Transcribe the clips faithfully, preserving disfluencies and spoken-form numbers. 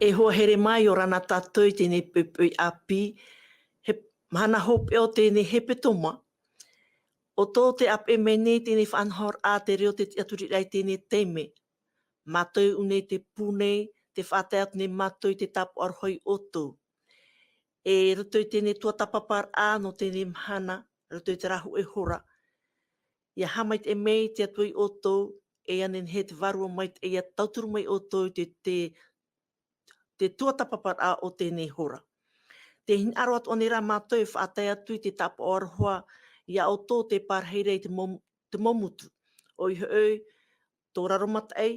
E hoa here mai, ʻia ora na tātou i teie nei poʻipoʻi ʻāpī, he mahana hopeʻa o teie nei hepetoma. ʻOutou tē ʻāpeʻe mai nei i teie nei faʻanahoraʻa, te reo tē tiʻaturi ra i teie nei taime. Mātou ʻō nei te pū nei, tē faʻatae atu nei mātou i te tāpaʻo aroha ia ʻoutou. E roto i teie nei tuatāpaparaʻa nō teie nei mahana, roto i terā hōʻē hora. ʻIa haʻamaitaʻi mai te Atua ia ʻoutou, e ʻia nehenehe te Vārua Maitaʻi ʻia tauturu mai ia ʻoutou i te, te, te tuatāpaparaʻa o teie nei hora. Tē hinaʻaro atoʻa nei rā mātou e faʻatae atu i te tāpaʻo aroha ia ʻoutou tē parahi ra i te mau, te mau motu. ʻOia hoʻi, tō Raromataʻi,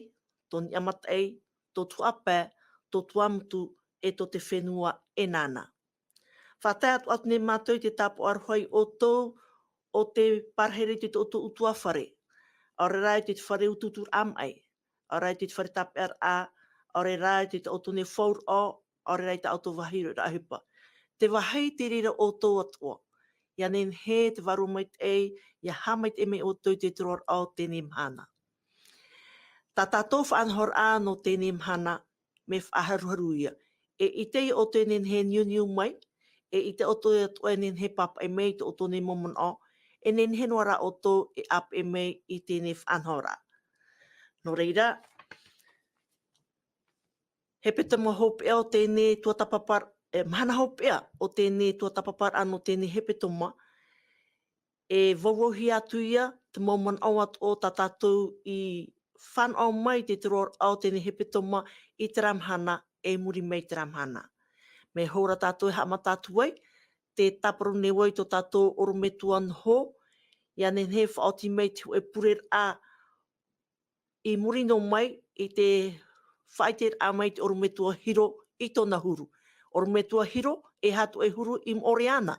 tō Niʻamataʻi, tō Tuhaʻa Pae, tō Tuamotu, e tō te fenua e nānā. Faʻatae atoʻa atu nei mātou i te tāpaʻo aroha ia ʻoutou, ʻo tē parahi ra i te, tō ʻoutou ʻutuāfare. ʻAore rā i te fare utuuturaʻa maʻi, ʻaore rā i te fare tāpeʻaraʻa, ʻaore rā i te, tō ʻoutou nei fauraʻo, ʻaore rā i tā ʻoutou vāhi hiʻoraʻa ʻohipa. Te vāhi te reira ʻoutou atoʻa. ʻIa nehenehe te Vārua Maitaʻi ʻia haʻamaitaʻi mai ia ʻoutou i te turuʻaraʻa o teie nei mahana. Tā tātou faʻanahoraʻa nō teie nei mahana, mea faʻaharuharu ia. E ʻite ia ʻoutou e nehenehe niuniu mai, e ʻite ʻoutou atoʻa e nehenehe pāpaʻi mai i tō ʻoutou nei mau manaʻo, e nehenehe noa rā ʻoutou e ʻāpeʻe mai i teie nei faʻanahoraʻa. Nō reira, hepetoma hopeʻa o teie nei tuatāpapa, e, mahana hopeʻa o teie nei tuatāpaparaʻa nō teie nei hepetoma, e vauvauhia atu ia te mau manaʻo atoʻa tā tātou i fānaʻo mai i te turuʻaraʻa o teie nei hepetoma i terā mahana, e muri mai i terā mahana. Mea hou rā tātou e haʻamata atu ai, tē tāparu nei vau i tō tātou ʻorometua Noho, ʻia nehenehe e faʻaoti mai te hōʻē pureraʻa i muri noa mai i te faʻaʻiteraʻa mai i te ʻorometua Hiro i tōna huru. ʻOrometua Hiro, e aha tō ʻoe huru i moʻorea na?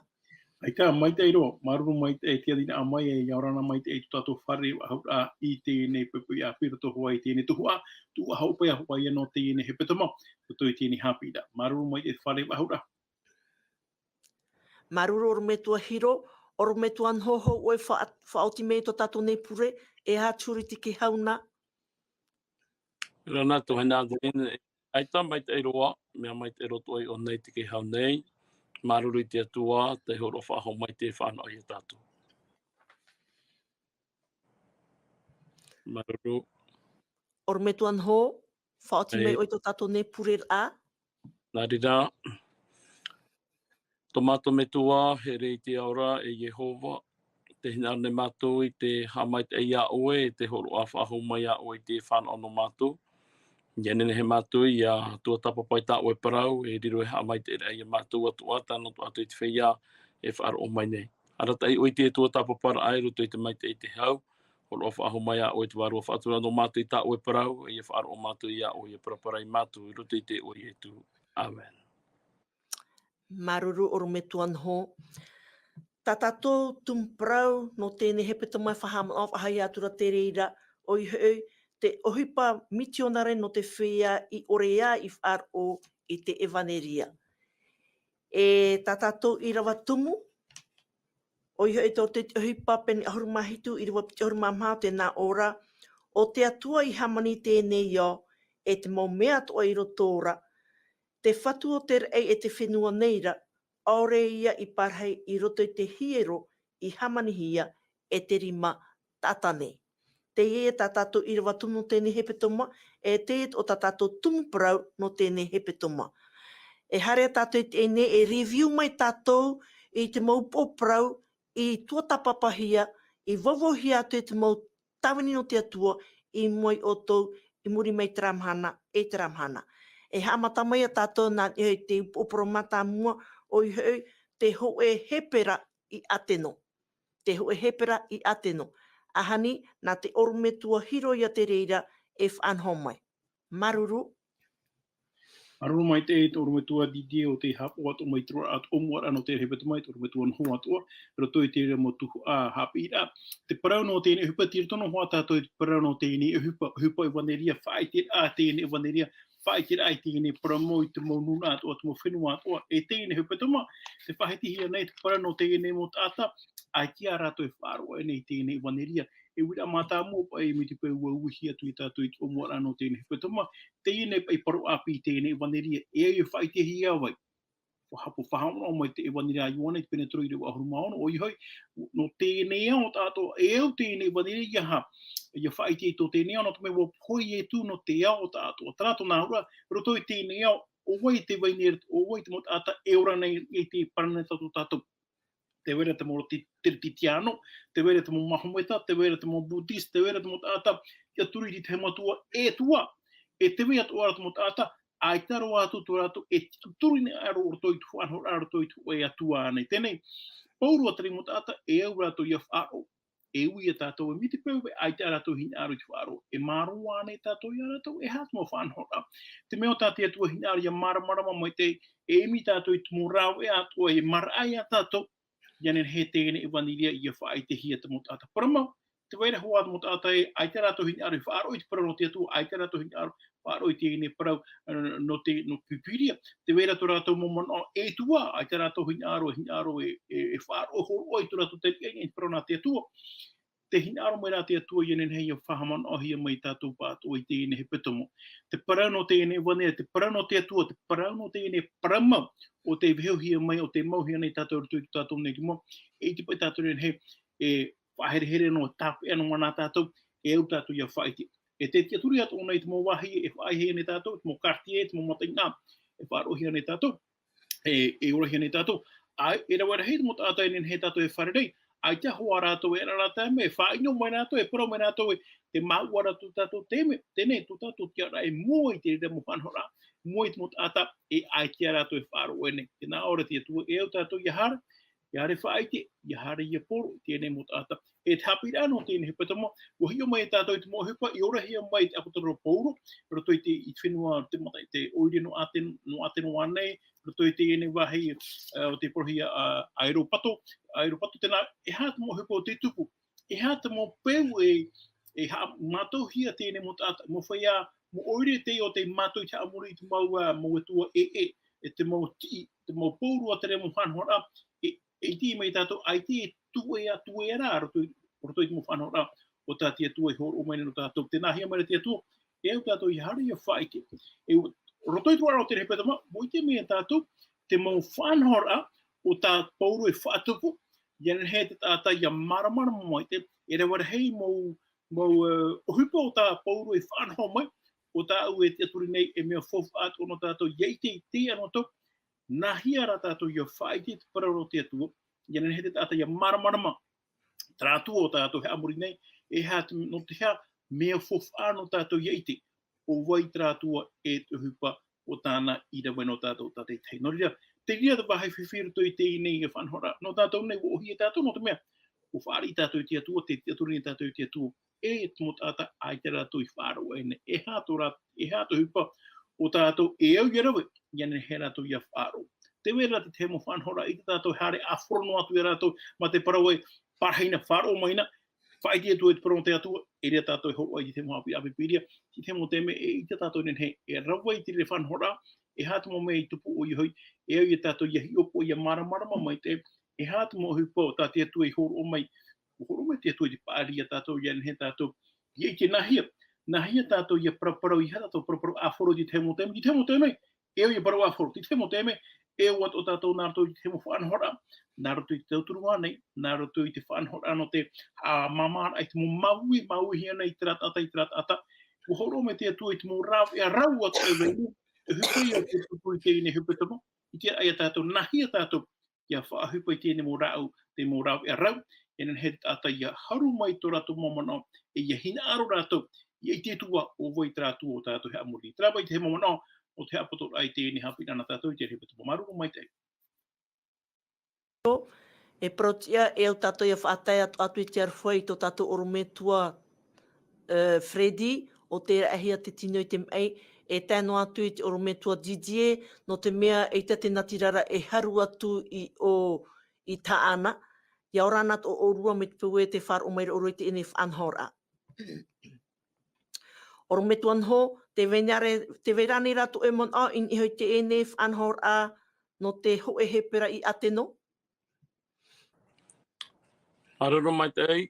ʻAita, maitaʻi roa, māuruuru maitaʻi i te tiʻaturi mai, e ʻia ora na maitaʻi i tō tātou fare faʻahou i teie nei poʻipoʻi ʻāpī, roto hoʻi i teie nei tuhaʻa, tuhaʻa hopeʻa hoʻi ia nō teie nei hepetoma, roto i teie nei haʻapiʻiraʻa. Māuruuru maitaʻi fare faʻahou. Māuruuru ʻorometua Hiro, ʻorometua Noho, hou ʻoe fa-, faʻaoti mai i tō tātou nei pure, e aha te huru i te kēhau na? Rana, tuahine Adeline, ʻaita, maitaʻi roa, mea maitaʻi roa atoʻa i ʻō nei i te kēhau nei, māuruuru i te Atua, tē hōroʻa faʻahou mai te fānaʻo ia tātou. Māuruuru. ʻOrometua Noho, faʻaoti mai ʻoe i tō tātou nei pureraʻa. Nā reira, tō mātou Metua, e here i te ao ra, e Iehova, tē hinaʻaro nei mātou i te haʻamaitaʻi ia ʻoe, e tē hōroʻa faʻahou mai ia ʻoe i te fānaʻo nō mātou. ʻIa nehenehe mātou ʻia tuatāpapa i tā ʻoe parau, e riro ei haʻamaitaʻiraʻa ia mātou atoʻa, tae noa atu i te feiā e faʻaroʻo mai nei. Arataʻi ʻoe i te tuatāpaparaʻa i roto i te maitaʻi i te hau, hōroʻa faʻahou mai ia ʻoe te Vārua Faʻatura nō mātou i tā ʻoe parau, e ʻia faʻaroʻo mātou ia ʻoe, ʻia paraparau ia mātou, i roto i te iʻoa o Ietu. ʻĀmene. Māuruuru ʻorometua Noho. Tā tātou tumu parau nō teie nei hepetoma e faʻahaʻamanaʻo faʻahou atu ra te reira, ʻoia hoʻi, te ʻohipa mitionare nō te feiā i ʻore ā i faʻaroʻo i te ʻevaneria. E tā tātou ʻīrava tumu, ʻoia hoʻi tō te ʻohipa pene ʻahuru mā hitu, ʻīrava piti ʻahuru mā maha, tē nā ʻō ra, ʻo te Atua i hāmani i teie nei ao, e te mau mea atoʻa i roto ra, te Fatu o te raʻi e te fenua nei ra, ʻaore ia i parahi i roto i te hiero i hāmanihia e te rima taʻata nei. Teie tā tātou ʻīrava tumu nō teie nei hepetoma, e teie atoʻa tā tātou tumu parau nō teie nei hepetoma. E haere tātou i teie nei, e review mai tātou i te mau upoʻo parau i tuatāpapahia, i vauvauhia atu e te mau tāvini nō te Atua i mua ia ʻoutou, i muri mai i terā mahana, e terā mahana. E haʻamata mai ia tātou nā niʻa i te upoʻo parau mātāmua, ʻoia hoʻi, te hōʻē hepera i Ateno. Te hōʻē hepera i Ateno. ʻAhani, nā te ʻorometua Hiro ia te reira e faʻanaho mai. Māuruuru. Māuruuru maitaʻi te ʻorometua Didier ʻo tē haʻapaʻo atoʻa mai i te roaraʻa atoʻa mua ra nō te hepetoma, te ʻorometua Noho atoʻa, i roto i te reira mau tuhaʻa haʻapiʻiraʻa. Te parau nō teie nei ʻohipa, tei roto noa hoʻi tātou i te parau nō teie nei ʻohipa, ʻohipa ʻevaneria, faʻaʻiteraʻa teie nei ʻevaneria, faʻaʻiteraʻa i teie nei parau mau i te mau nūnaʻa atoʻa, te mau fenua atoʻa, e teie nei hepetoma, tē faʻahitihia nei te parau nō teie nei mau taʻata, ʻaita rātou e faʻaroʻo nei i teie nei ʻevaneria. E uiraʻa mātāmua paʻi mai te peu ua uihi atu ia tātou i te ʻōmuaraʻa nō teie nei hepetoma, teie nei paʻi parau ʻāpī i teie nei ʻevaneria, e au ia faʻaʻitehia e vai. Faʻahou, faʻahou mai te ʻevaneria a Ioane, te pene toru ʻīrava ʻahuru mā ono, ʻoia hoʻi, nō teie nei ao tātou, e au teie nei ʻevaneria ia ha, ia faʻaʻite i tō teie nei ao, nō te mea ua pohe Ietu nō te ao tātou, terā tōna auraʻa, roto i teie nei ao, ʻo vai te vai nei, ʻo vai te mau taʻata e ora nei i te paraneta tō tātou. Tē vai ra te mau ti-, Teretitiano, tē vai ra te mau Mahometa, tē vai ra te mau Buddhist, tē vai ra te mau taʻata, ia turu i te mau atua, e tua, e tē vai atoʻa ra te mau taʻata, ʻaita roa atu tō rātou e turu nei ʻaero roto i te faʻanahoraʻa, roto i te hōʻē atua nei. Teie nei, pauroa terā mau taʻata, e au rātou ia faʻaroʻo. E ui ia tātou, e mai te peu ʻaita rātou hinaʻaro i te faʻaroʻo. E mārō ānei tātou ia rātou, e aha te mau faʻanahoraʻa. Te mea ʻo tā te Atua hinaʻaro ia māramarama mai te, e ʻimi tātou i te mau rāveʻa atoʻa, e maraʻa ia tātou, ia nehenehe teie nei ʻevaneria ia faʻaʻitehia te mau taʻata. Parau mau, tē vai ra hoʻi te mau taʻata e, ʻaita rātou hinaʻaro i faʻaroʻo i te parau nō te Atua, ʻaita rātou hinaʻaro faʻaroʻo i teie nei parau, ā, nō te, nō Pīpīria. Tē vai ra tō rātou mau manaʻo e tua, ʻaita rātou hinaʻaro, hinaʻaro e, e, e faʻaroʻo hōroʻa i tō rātou teriʻa i te parau nā te Atua. Tē hinaʻaro mai ra te Atua ia nehenehe ia faʻahaʻamanaʻohia mai tātou pāʻatoʻa i teie nei hepetoma. Te parau nō teie nei ʻevaneria, te parau nō te Atua, te parau nō teie nei parau mau, ʻo tē vaiihohia mai, ʻo tē mauhia nei tātou i roto i tō tātou nei rima, e ʻite paʻi tātou nehenehe, e faʻaherehere noa, tāpeʻa noa nā tātou, e au tātou ia faʻaʻite. E te tiʻaturi atoʻa nei te mau vāhi, e faʻaʻitehia nei tātou, te mau quartier, te mau mataʻeinaʻa, e faʻaroʻohia nei tātou, e, e orahia nei tātou. ʻAe, e rave rahi te mau taʻata e nehenehe tātou e fārerei, ʻaita hoʻi rātou e ara rā taime, e faʻaʻino mai rātou, e parau mai rātou, e, tē māuʻa ra tō tātou taime, teie nei tō tātou tiʻaraʻa e mua i te reira mau faʻanahoraʻa, mua i te mau taʻata, e ʻaita rātou e faʻaroʻo nei. Tē nā ʻō ra te Atua, e au tātou ia haere, ia haere faʻaʻite, ia haere ia poro i teie nei mau taʻata. E te haʻapiʻiraʻa nō teie nei hepetoma, ua hiʻo mai tātou i te mau ʻohipa, i orahia mai te ʻāpōsetolo Paulo, roto i te, i te fenua, te mata, i te ʻoire nō Āten-, nō Āteno ānei, roto i teie nei vāhi, ā, ʻo tē parauhia, ā, Aeropato, Aeropato, tēnā, e aha te mau ʻohipa ʻo tē tupu, e aha te mau peu e, e haʻamātauhia teie nei mau taʻata, mau feiā, mau ʻoire teie ʻo tē mātau i te haʻamori i te mau, ā, mau atua ʻē, e te mau tiʻi, te mau pauroa terā mau faʻanahoraʻa, e, e ʻite mai tātou, ʻaita e tuea, tuea ra, roto i, roto i te mau faʻanahoraʻa, ʻo tā te Atua e hōroʻa mai nei nō tātou, tē nāhea mai ra te Atua, e au tātou ia haere ia faʻaʻite. E, roto i te roaraʻa o teie nei hepetoma, ua ʻite mai tātou, te mau faʻanahoraʻa, ʻo tā Paulo e faʻatupu, ia nehenehe te taʻata ia māramarama mai te, e rave rahi mau, mau, ā, ʻohipa ʻo tā Paulo e faʻanaho mai, ʻo tāʻu e tiʻaturi nei, e mea faufaʻa atoʻa nō tātou, ia ʻite, ʻite anō tātou, nāhea rā tātou ia faʻaʻite i te parau nō te Atua, ia nehenehe te taʻata ia māramarama, terā Atua ʻo tātou e haʻamori nei, e aha te, nō te aha, mea faufaʻa nō tātou ia ʻite, ʻo vai terā Atua e te ʻohipa ʻo tāna i rave nō tātou tātaʻitahi. Nō reira, te reira te vāhi fifi roto i teie nei faʻanahoraʻa, nō tātou nei ua ʻōhie tātou, nō te mea, ua fāriʻi tātou i te Atua, tē tiʻaturi nei tātou i te Atua, e te mau taʻata ʻaita rātou i faʻaroʻo nei, e aha tō rā-, e aha te ʻohipa ʻo tātou e au ia rave, ia nehenehe rātou ia faʻaroʻo. Tē vai ra te tahi mau faʻanahoraʻa, ʻaita tātou e haere ʻāfaro noa atu ia rātou, mā te parau ē, parahi na, faʻaroʻo mai na, faʻaʻite atu i te parau nō te Atua, e riro tātou e hōroʻa i te mau haʻapiʻiraʻa Pīpīria, i te mau taime e ʻite tātou nehenehe, e rave i te reira faʻanahoraʻa, e aha te mau mea i tupu ʻoia hoʻi, e au ia tātou ia hiʻopoʻa, ia māramarama mai te, e aha te mau ʻohipa ʻo tā te Atua i hōroʻa mai, ʻua hōroʻa mai te Atua i te paʻari ia tātou, ia nehenehe tātou, ia ʻite nāhea, nāhea tātou ia paraparau, e aha tātou paraparau ʻāfaro i te mau taime, i te mau taime, e au ia parau ʻāfaro, i te mau taime, e au atoʻa tātou nā roto i te mau faʻanahoraʻa, nā roto i te tauturu ānei, nā roto i te faʻanahoraʻa nō te, ā, māmāraʻa i te mau māuiui, māuiui ānei i terā taʻata, i terā taʻata, ua hōroʻa mai te Atua i te mau rāveʻa rau atoʻa e vai nei, e ʻohipa ia ʻo tē tupu i teie nei hepetoma, ʻite ia tātou, nāhea tātou, ia faʻaʻohipa i teie nei mau rāʻau, te mau rāveʻa rau, e nehenehe te taʻata ia haru mai tō rātou mau manaʻo, e ia hinaʻaro rātou, ia ʻite atu ā, ʻo vai terā Atua ʻo tātou e haʻamori. Terā paʻi te mau manaʻo, ʻo te haʻapoto ai teie nei haʻapiʻiraʻa nā tātou i teie nei hepetoma. Māuruuru maitaʻi. E parau tiʻa, e au tātou ia faʻatae atu, atu i te aroha i tō tātou ʻorometua, ā, Freddy, ʻo tē raʻehia te tino i te maʻi, e tae noa atu i te ʻorometua Didier, nō te mea eʻita te natirara e haru atu i ʻō, i tāʻana, ʻia ora na tō ʻōrua mai te peu ē tē faʻaroʻo mai ra ʻōrua i teie nei faʻanahoraʻa. ʻOrometua Noho, tē vai ra, tē vai ra ānei rātou e manaʻo i niʻa i teie nei faʻanahoraʻa nō te hōʻē hepera i Āteno? Māuruuru maitaʻi.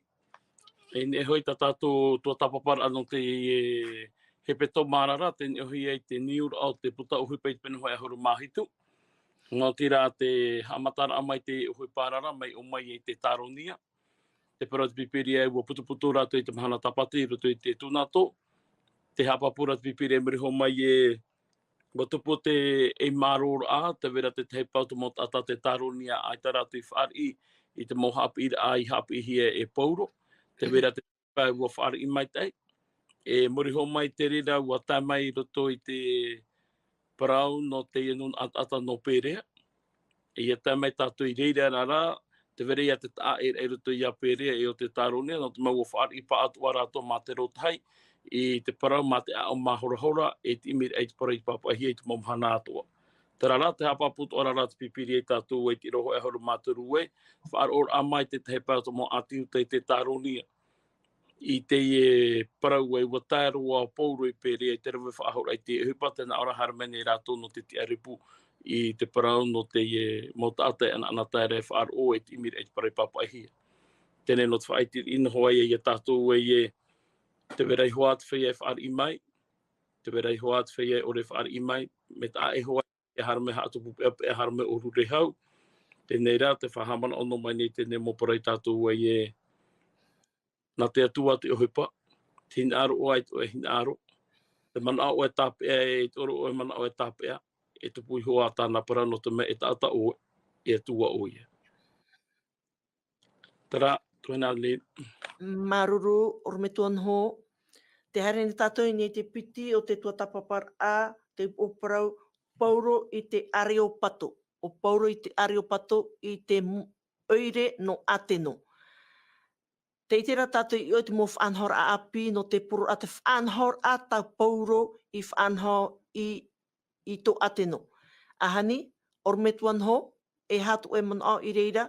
E nehenehe hoʻi tā tātou tuatāpaparaʻa nō te hepetoma ra, tē nehenehe ai te niuraʻa o te puta ʻohipa i te pene hōʻē ʻahuru mā hitu. Nō te reira te haʻamataraʻa mai te ʻohipa ra, mai ʻō mai i te Tāronia. Te parau te Pīpīria ē, ʻua putuputu rātou i te mahana Tāpati i roto i te tūnato. Te haʻapāpū ra te Pīpīria i muri iho mai ē, ʻua tupu te ei mārōraʻa, tē vai ra te tahi pae o te mau taʻata tē tāronia, ʻaita rātou i fāriʻi i te mau haʻapiʻiraʻa i haʻapiʻihia e Pauro. Tē vai ra te pae ʻua fāriʻi maitaʻi. E muri iho mai te reira ʻua tae mai i roto i te parau nō teie nūnaʻa taʻata nō Perea. ʻIa tae mai tātou i reira ra, tē vai ra ia te taʻaʻēraʻa i roto ia Perea e ʻo te Tāronia, nō te mea ʻua fāriʻi pāʻatoʻa rātou mā te rōtahi i te parau mā te ʻāʻau māhorahora, e te ʻimiraʻa i te parau i pāpaʻihia i te mau mahana atoʻa. Terā rā, te haʻapāpū atoʻa ra te Pīpīria ia tātou ē, i te ʻīrava hōʻē ʻahuru mā toru ē, faʻaroʻoraʻa mai te tahi pae o te mau ʻāti Iuta i te Tāronia. I teie parau ē, ʻua tae roa ʻo Pauro i Perea i te rave faʻahou raʻa i te ʻohipa, tē nā ʻō ra haere mai nei rātou nō te tiʻarapu i te parau nō teie mau taʻata e ʻanaʻanatae ra e faʻaroʻo e te ʻimiraʻa i te parau i pāpaʻihia. Teie nei nō te faʻaʻite noa ai ia tātou ē, tē vai ra ihoā te feiā e fāriʻi mai, tē vai ra ihoā te feiā e ʻore e fāriʻi mai, mai te taʻa ihoā e haere mai haʻatupu peʻapeʻa, haere mai ʻōrurehau. Teie nei rā, tē faʻahaʻamanaʻo noa mai nei teie nei mau parau ia tātou ē, nā te Atua te ʻohipa, te hinaʻaro ʻoe i te hinaʻaro, te manaʻo ʻoe e tāpeʻa, e te ʻore ʻoe e manaʻo e tāpeʻa, e tupu ihoā tāna parau nō te mea e taʻata ʻoe, e Atua ʻoia. Terā, tuahine Arlene. Māuruuru, ʻorometua Noho. Tē haere nei tātou i niʻa i te piti o te tuatāpaparaʻa, te upoʻo parau, Pauro i te Areopato. ʻO Pauro i te Areopato i te m-, ʻoire nō Ateno. Tē ʻite ra tātou i ʻō i te mau faʻanahoraʻa ʻāpī nō te poroʻa, te faʻanahoraʻa tā Pauro i faʻanaho i, i tō Ateno. ʻAhani, ʻorometua Noho, e aha tō ʻoe manaʻo i reira?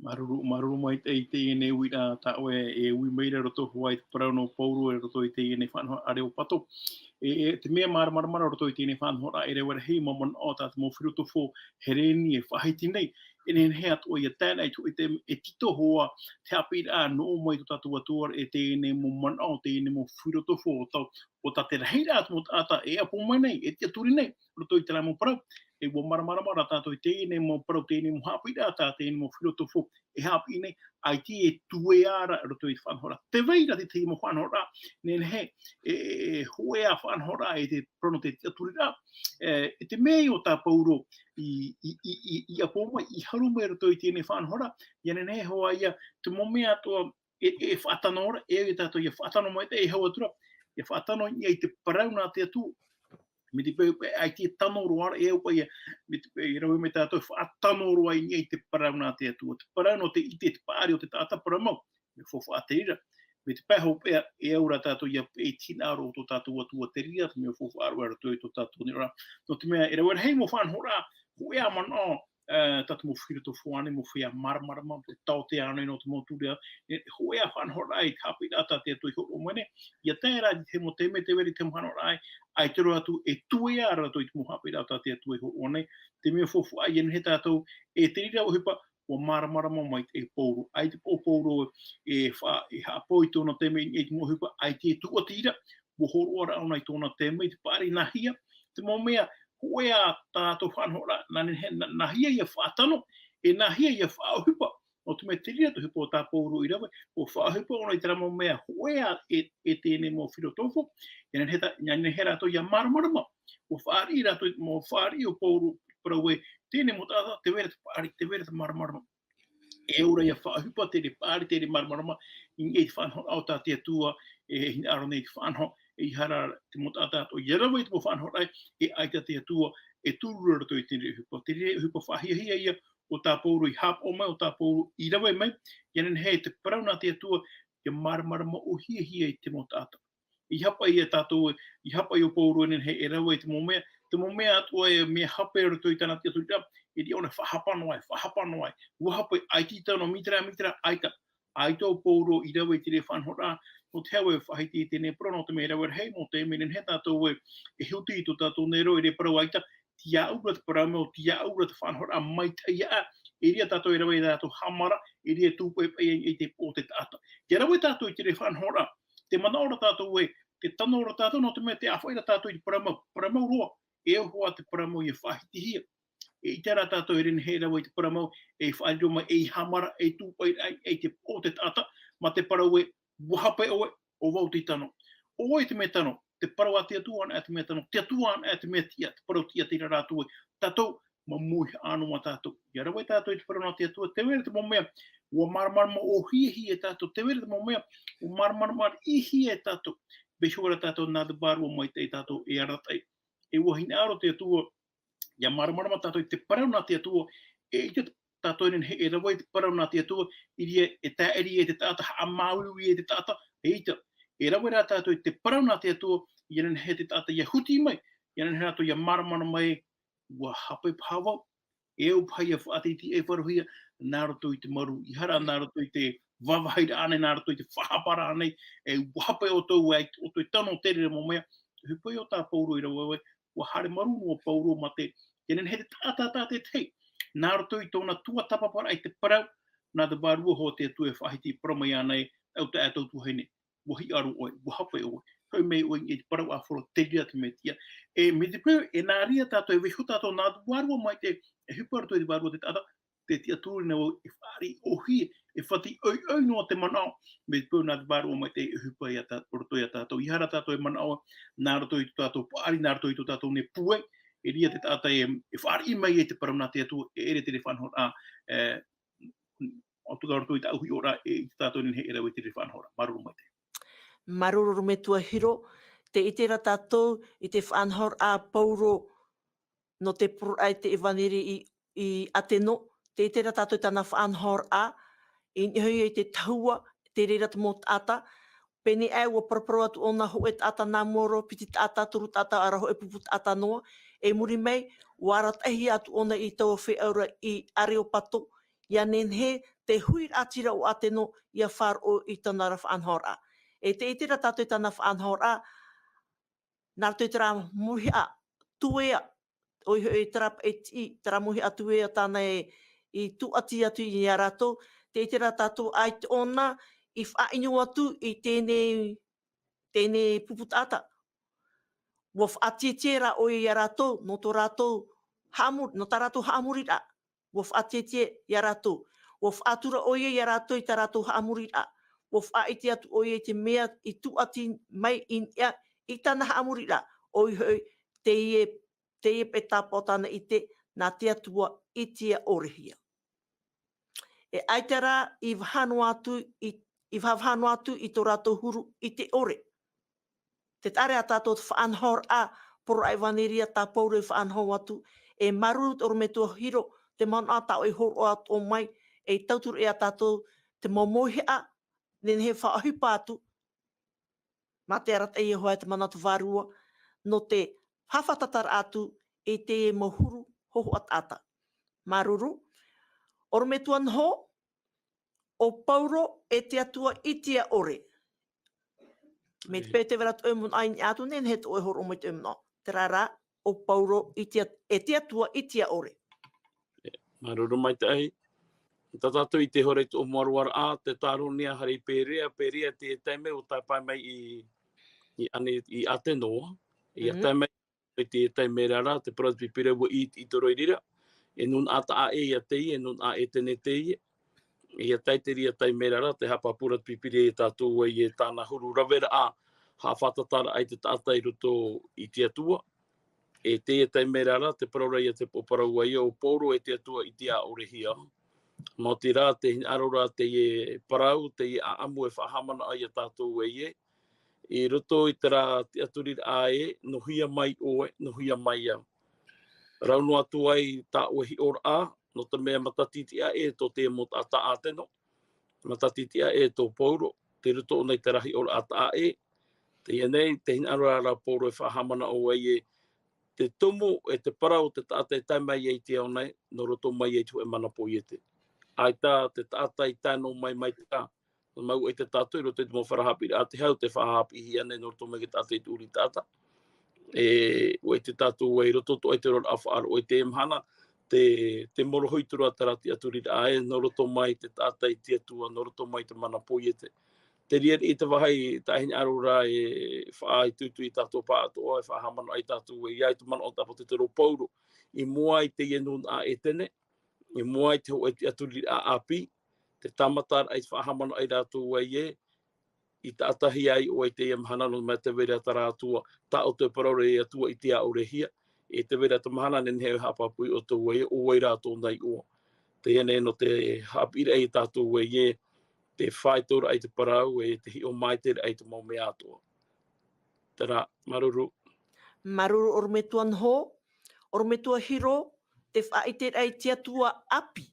Māuruuru, māuruuru maitaʻi i teie nei uiraʻa tā ʻoe e ui mai ra roto hoʻi i te parau nō Pauro i roto i teie nei faʻanahoraʻa Areopato. E, e, te mea māramarama roto i teie nei faʻanahoraʻa, e rave rahi mau manaʻo tā te mau filotofo Hereni e faʻahiti nei, e nehenehe atoʻa ia tae ra i te, e tītau hoʻi te haʻapiʻiraʻa nō ʻō mai tō tātou Atua e teie nei mau manaʻo, teie nei mau filotofo o tau, ʻo tā te rahiraʻa te mau taʻata e ʻapo mai nei, e tiʻaturi nei, roto i terā mau parau. E ʻua māramarama ra tātou i teie nei mau parau, teie nei mau haʻapiʻiraʻa, tā teie nei mau filotofo e haʻapiʻi nei, ʻaita e tuea ra roto i te faʻanahoraʻa. Tē vai ra te tahi mau faʻanahoraʻa, nehenehe, e, e, e hōʻē ā faʻanahoraʻa e te parau nō te tiʻaturiraʻa, e, e te mea ʻo tā Pauro i, i, i, i, i ʻapo mai, i haru mai roto i teie nei faʻanahoraʻa, ʻia nehenehe hoʻi ia, te mau mea atoʻa, e, e faʻatano ra, e, e tātou ʻia faʻatano mai, e hau atu ra, ʻia faʻatano i niʻa i te parau nā te Atua. Mai te peu, e, ʻaita e tano roa ra, e au paʻi ia, mai te peu, e rave mai tātou, faʻatano roa i niʻa i te parau nā te Atua. Te parau nō te ʻite, te paʻari o te taʻata parau mau, mea faufaʻa te reira. Mai te pae hopeʻa, e au ra tātou ʻia, e te hinaʻaro o tō tātou Atua te reira, te mea faufaʻa roa roto i tō tātou nei ra. Nō te mea, e rave rahi mau faʻanahoraʻa, hōʻē ā manaʻo, e, tā te mau filotofo ānei, mau feiā māramarama, te taote ānei nō te mau ture, e, hōʻē ā faʻanahoraʻa i te haʻapiʻiraʻa tā te Atua i hōroʻa mai nei, ʻia tae ra i te mau taime, tē vai ra te mau faʻanahoraʻa, ʻaita roa atu e tuea ra rātou i te mau haʻapiʻiraʻa tā te Atua i hōroʻa nei, te mea faufaʻa ʻia nehenehe tātou, e te reira ʻohipa, ʻua māramarama maitaʻi Pauro. ʻAita paʻi ʻo Pauro e fa-, e haʻapaʻo i tōna taime i te mau ʻohipa, ʻaita e tūʻati ra, ʻua hōroʻa ra ʻōna i tōna taime, i te paʻari nāhea, te mau mea, hōʻē ā tā rātou faʻanahoraʻa, nā nehenehe, nā, nāhea ʻia faʻatano, e nāhea ʻia faʻaʻohipa, nō te mea te reira te ʻohipa tā Pauro i rave, ʻua faʻaʻohipa ʻōna i terā mau mea, hōʻē ā e, e teie nei mau filotofo, ʻia nehenehe tā, ʻia nehenehe rātou ʻia māramarama, ʻua fāriʻi rātou, mau fāriʻi ʻo Pauro, parau ē, teie nei mau taʻata, tē vai ra te paʻari, tē vai ra te māramarama. E au ra ʻia faʻaʻohipa teie paʻari, teie māramarama, i niʻa i te faʻanahoraʻa o tā te Atua, e hinaʻaro nei i te faʻanaho, e ʻeiaha ra te mau taʻata atoʻa ʻia rave i te mau faʻanahoraʻa, e ʻaita te Atua, e turu ra roto i teie ʻohipa. Teie ʻohipa faʻahiahia ïa, ʻo tā Pauro i haʻapaʻo mai, ʻo tā Pauro i rave mai, ʻia nehenehe te parau nā te Atua, ʻia māramarama ʻōhiahia i te mau taʻata. ʻEiaha paʻi ia tātou, ʻeiaha paʻi ʻo Pauro e nehenehe e rave i te mau mea, te mau mea atoʻa e mea hape roto i tāna tiʻaturiraʻa, e ʻere ʻōna e faʻahapa noa ai, faʻahapa noa ai. ʻUa hape, ʻaita i tae noa, mai terā, mai terā, ʻaita. ʻAita ʻo Pauro i rave i te reira faʻanahoraʻa, nō te aha ʻua faʻahiti i teie nei parau, nō te mea e rave rahi mau taime e nehenehe tātou e, e huti i tō tātou nei roa i te reira parau ʻaita, tiaʻu ra te parau mau, tiaʻu ra te faʻanahoraʻa maitaʻi aʻe, e riro tātou e rave i tā tātou haʻamara, e riro e tūpaʻipaʻi ai i te pō o te taʻata. ʻIa rave tātou i te reira faʻanahoraʻa, tē manaʻo ra tātou ē, tē tano ra tātou nō te mea tē ʻāfaʻi ra tātou i te parau mau, parau mau roa, e au hoʻi te parau mau ʻia faʻahitihia. E ʻite ra tātou e nehenehe e rave i te parau mau, e faʻariro mai, e haʻamara, e tūpaʻi ai, i te pō o te taʻata, mā te parau ē, ʻua hape ʻoe, ʻo vau tei tano. ʻO ʻoe te mea tano, te parau a te Atua anaʻe te mea tano, te Atua anaʻe te mea tiʻa, te parau tiʻa tei reira atu ē. Tātou, māmā ʻia ʻano mā tātou. ʻIa rave tātou i te parau nā te Atua, tē vai ra te mau mea, ʻua māramarama ʻōhiahia e tātou, tē vai ra te mau mea, ʻua māramarama riʻihia e tātou. Vaiiho ra tātou nā te Vārua Maitaʻi tātou e arataʻi. E ʻua hinaʻaro te Atua, ʻia māramarama tātou i te parau nā te Atua, e ʻite tātou e nehenehe e rave i te parau nā te Atua, i reira e taʻiri ai te taʻata, haʻamāuiui ai te taʻata, eʻita. E rave rā tātou i te parau nā te Atua, ʻia nehenehe te taʻata ʻia huti mai, ʻia nehenehe rātou ʻia māramarama ē, ʻua hape paha vau, e au paha ʻia faʻatītīʻaifarohia, nā roto i te marū, ʻaore rā nā roto i te vāvāhiraʻa nei, nā roto i te faʻahaparaʻa nei, e ʻua hape ʻoutou, e ʻoutou e tano i te reira mau mea, ʻohipa ïa tā Paulo i rave ai, ʻua haere marū noa Paulo mā te, ʻia nehenehe te taʻata tātaʻitahi, nā roto i tōna tuatāpaparaʻa i te parau, nā te Vārua hoʻi te Atua e faʻahiti, parau mai iāna ē, ʻo tātou tuahine, ʻua hiʻo roa ʻoe, ʻua hape ʻoe, hoʻi mai ʻoe i te parau ʻāfaro, te reira te mea tiʻa. E mai te peu, e nā reira tātou, e vaiiho tātou nā te Vārua Maitaʻi, e ʻohipa roto i te vārua o te taʻata, tē tiʻaturi nei vau e fāriʻi ʻōhie, e fāriʻi ʻoiʻoi noa te manaʻo, mai te peu nā te Vārua Maitaʻi e ʻohipa ïa tā, roto ia tātou. ʻAore rā tātou e manaʻo, nā roto i tō tātou paʻari, nā roto i tō tātou nei puai, e reira te taʻata e, e fāriʻi mai ai te parau nā te Atua, e ʻere te reira faʻanahoraʻa, e, ʻo tō roto i tāʻu hiʻoraʻa, e ʻite tātou e nehenehe e rave i te reira faʻanahoraʻa. Māuruuru maitaʻi. Māuruuru metua Hiro, tē ʻite ra tātou i te faʻanahoraʻa a Paulo nō te poroʻi i te ʻevanelia i, i Ateno, tē ʻite ra tātou i tāna faʻanahoraʻa, i niʻa hoʻi i te tahua, tei reira te mau taʻata, pēnei aʻe ʻua paraparau atu ʻōna hōʻē taʻata nā mua roa, piti taʻata, toru taʻata, ʻaore rā hōʻē pupu taʻata noa, i muri mai, ʻua arataʻihia atu ʻōna i taua feiā ra i Areopago, ʻia nehenehe te huiraʻatira o Ateno ʻia faʻaroʻo i tāna ra faʻanahoraʻa. E tē ʻite ra tātou i tāna faʻanahoraʻa, nā roto i terā mauhaʻa tuea, ʻoia hoʻi terā paʻi tiʻi, terā mauhaʻa tuea tāna e, i tūʻati atu ia rātou, tē ʻite ra tātou ʻaita ʻōna i faʻaʻino atu i teie nei, teie nei pupu taʻata. ʻUa faʻatiʻetiʻa rā ʻoia ia rātou, nō tō rātou haʻamu-, nō tā rātou haʻamoriraʻa. ʻUa faʻatiʻetiʻa ia rātou. ʻUa faʻatura ʻoia ia rātou i tā rātou haʻamoriraʻa. ʻUa faʻaʻite atu ʻoia i te mea i tūʻati mai i niʻa i tāna haʻamoriraʻa. ʻOia hoʻi, teie, teie paʻi tāpaʻo tāna ʻite, nā te Atua ʻitea ʻorehia. E ʻaita rā i vaha noa atu i, i vaha, vaha noa atu i tō rātou huru ʻite ʻore. Tē taʻa ra ia tātou te faʻanahoraʻa, poroʻi ʻevanelia tā Paulo i faʻanaho atu, e māuruuru ʻorometua Hiro, te manaʻo tā ʻoe i hōroʻa atoʻa mai, e tauturu ia tātou te mau mauhaʻa, nehenehe e faʻaʻohipa atu, mā te arataʻi hoʻi te mana o te Vārua, nō te faʻafātataraʻa atu i te mau huru hōhoʻa taʻata. Māuruuru, ʻorometua Noho, ʻo Paulo e te Atua ʻitea ʻore. Mai te peu tē vai ra tō ʻoe manaʻo i niʻa atu, nehenehe tō ʻoe hōroʻa mai tō ʻoe manaʻo. Terā rā, ʻo Paulo i te, e te Atua ʻitea ʻore. Māuruuru maitaʻi. Tā tātou i ʻite ra i tō ʻoe mau ʻāruaraʻa, tē tāronia haere i Perea, Perea te taime ʻua tae paʻi mai i, i ʻane, i Ateno, ʻia Mhm. tae mai i te taime ra, te parau a te Pipiria ʻua ʻī, ʻī tō roa i reira. E nūnaʻa taʻa ʻē ia teie, e nūnaʻa Atene teie. ʻIa tae i te reira taime ra, tē haʻapāpū ra te Pipiria ia tātou ē, i tāna huru raveraʻa, haʻafātataraʻa i te taʻata i roto i te Atua. E teie taime ra, te parau ra ia te pō parau ē, ʻo Paulo e te Atua ʻitea ʻorehia. Maoti rā, tē hinaʻaro ra teie parau, teie ʻāʻamu e faʻahaʻamanaʻo ia tātou ē, i roto i terā tiʻaturiraʻa ē, nō hea mai ʻoe, nō hea mai au. Rau noa atu ai tā ʻoe hiʻoraʻa, nō te mea matatiti aʻe tō te mau taʻata Ateno, matatiti aʻe tō Paulo, tei roto ʻōna i terā hiʻoraʻa taʻa ʻē. Teie nei, tē hinaʻaro ra Paulo e faʻahaʻamanaʻo ai ē, te tumu e te parau o te taʻata e tae mai ai i te ao nei, nō roto mai ai i te hōʻē mana poiete. ʻAita te taʻata i tae noa mai, mai te, nō mau ʻaita tātou i roto i te mau fare haʻapiʻiraʻa te hau, tē faʻahaʻapiʻihia nei nō roto mai i te taʻata i te ʻūrī taʻata. E, ʻua ʻite tātou ē i roto atoʻa i te oraraʻa faʻaroʻo i teie mahana, te, te morohoi atu ra terā tiʻaturiraʻa ē, nō roto mai te taʻata i te Atua, nō roto mai te mana poiete. Te reira i te vāhi taʻa hinaʻaro ra e faʻaitoito ia tātou pāʻatoʻa, e faʻahaʻamanaʻo ia tātou ē, ʻia ʻite manaʻo tāpaʻo te toro Paulo, i mua i teie nūnaʻa ʻētene, i mua i te hōʻē tiʻaturiraʻa ʻāpī, te tāmataraʻa i te faʻahaʻamanaʻo ia rātou ē, i taʻatahia ai ʻoe i teie mahana nō te mea tē vai ra terā Atua, tā ʻoutou e parau ra e Atua ʻite ʻore hia, e tē vai ra te mahana nehenehe e haʻapāpū ia ʻoutou ē, ʻo vai ra tōna iʻoa. Teie nei nō te haʻapiʻiraʻa ia tātou ē, te faʻaitoitoraʻa i te parau, e te hiʻo maitaʻiraʻa i te mau mea atoʻa. Terā, māuruuru. Māuruuru ʻorometua Noho, ʻorometua Hiro, te faʻaʻiteraʻa i te Atua ʻāpī.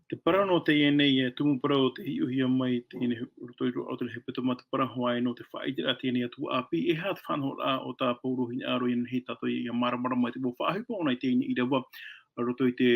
Te parau nō teie nei, e tumu parau o te hiʻohia mai, teie nei roto i roaʻa o te hepetoma, te parau hoʻi nō te faʻaʻiteraʻa teie nei Atua ʻāpī, e aha te faʻanahoraʻa o tā Paulo hinaʻaro ʻia nehenehe tātou ʻia māramarama i te mau faʻaʻohipa ʻōna i teie nei ʻīrava, roto i te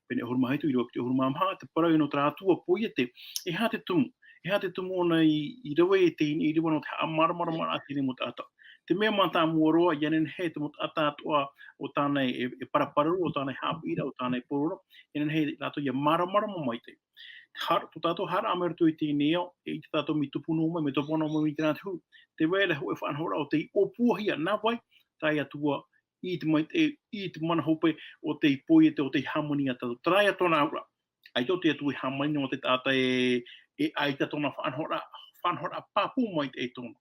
pene ʻahuru mā hitu, ʻīrava piti ʻahuru mā maha, te parau nō terā Atua poiete, e aha te tumu, e aha te tumu ʻōna i, i rave i teie nei ʻīrava nō te haʻamāramaramaraʻa teie nei mau taʻata. Te mea mātāmua roa, ʻia nehenehe te mau taʻata atoʻa o tāna e, e paraparau, o tāna e haʻapiʻiraʻa, o tāna e poro ra, ʻia nehenehe rātou ʻia māramarama maitaʻi. Har-, tō tātou haʻaraʻa mai roto i teie nei ao, e ʻite tātou mea tupu noa mai, mea topa noa mai i terā te huru. Tē vai ra hōʻē faʻanahoraʻa o tei ʻōpuahia, nā vai, tā Atua, i te maitaʻi, i te mana hope o tei poiete, o tei hāmani ia tātou. Terā ia tōna auraʻa. ʻAita te Atua e hāmani noa te taʻata e, e ʻaita tōna faʻanahoraʻa, faʻanahoraʻa pāpū maitaʻi tōna.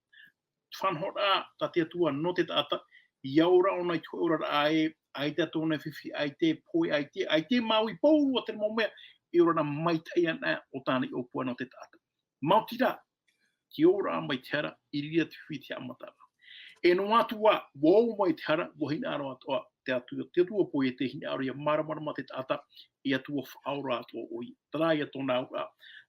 Faʻanahoraʻa tā te Atua nō te taʻata, ʻia ora ʻōna i te hōʻē oraraʻa ē, ʻaita tōna fifi, ʻaita e pohe, ʻaita, ʻaita e māuiui pauroa te mau mea, e ora na maitaʻi ana o tāna i ʻōpua nō te taʻata. Maoti rā, te ora mai te hara, i reira te fifi i te haʻamataraʻa. E noa atu ā, ʻua ō mai te hara, ʻua hinaʻaro atoʻa te Atua, te Atua poiete hinaʻaro ʻia māramarama te taʻata, e Atua faʻaora atoʻa ʻoia. Terā ia tōna auraʻa.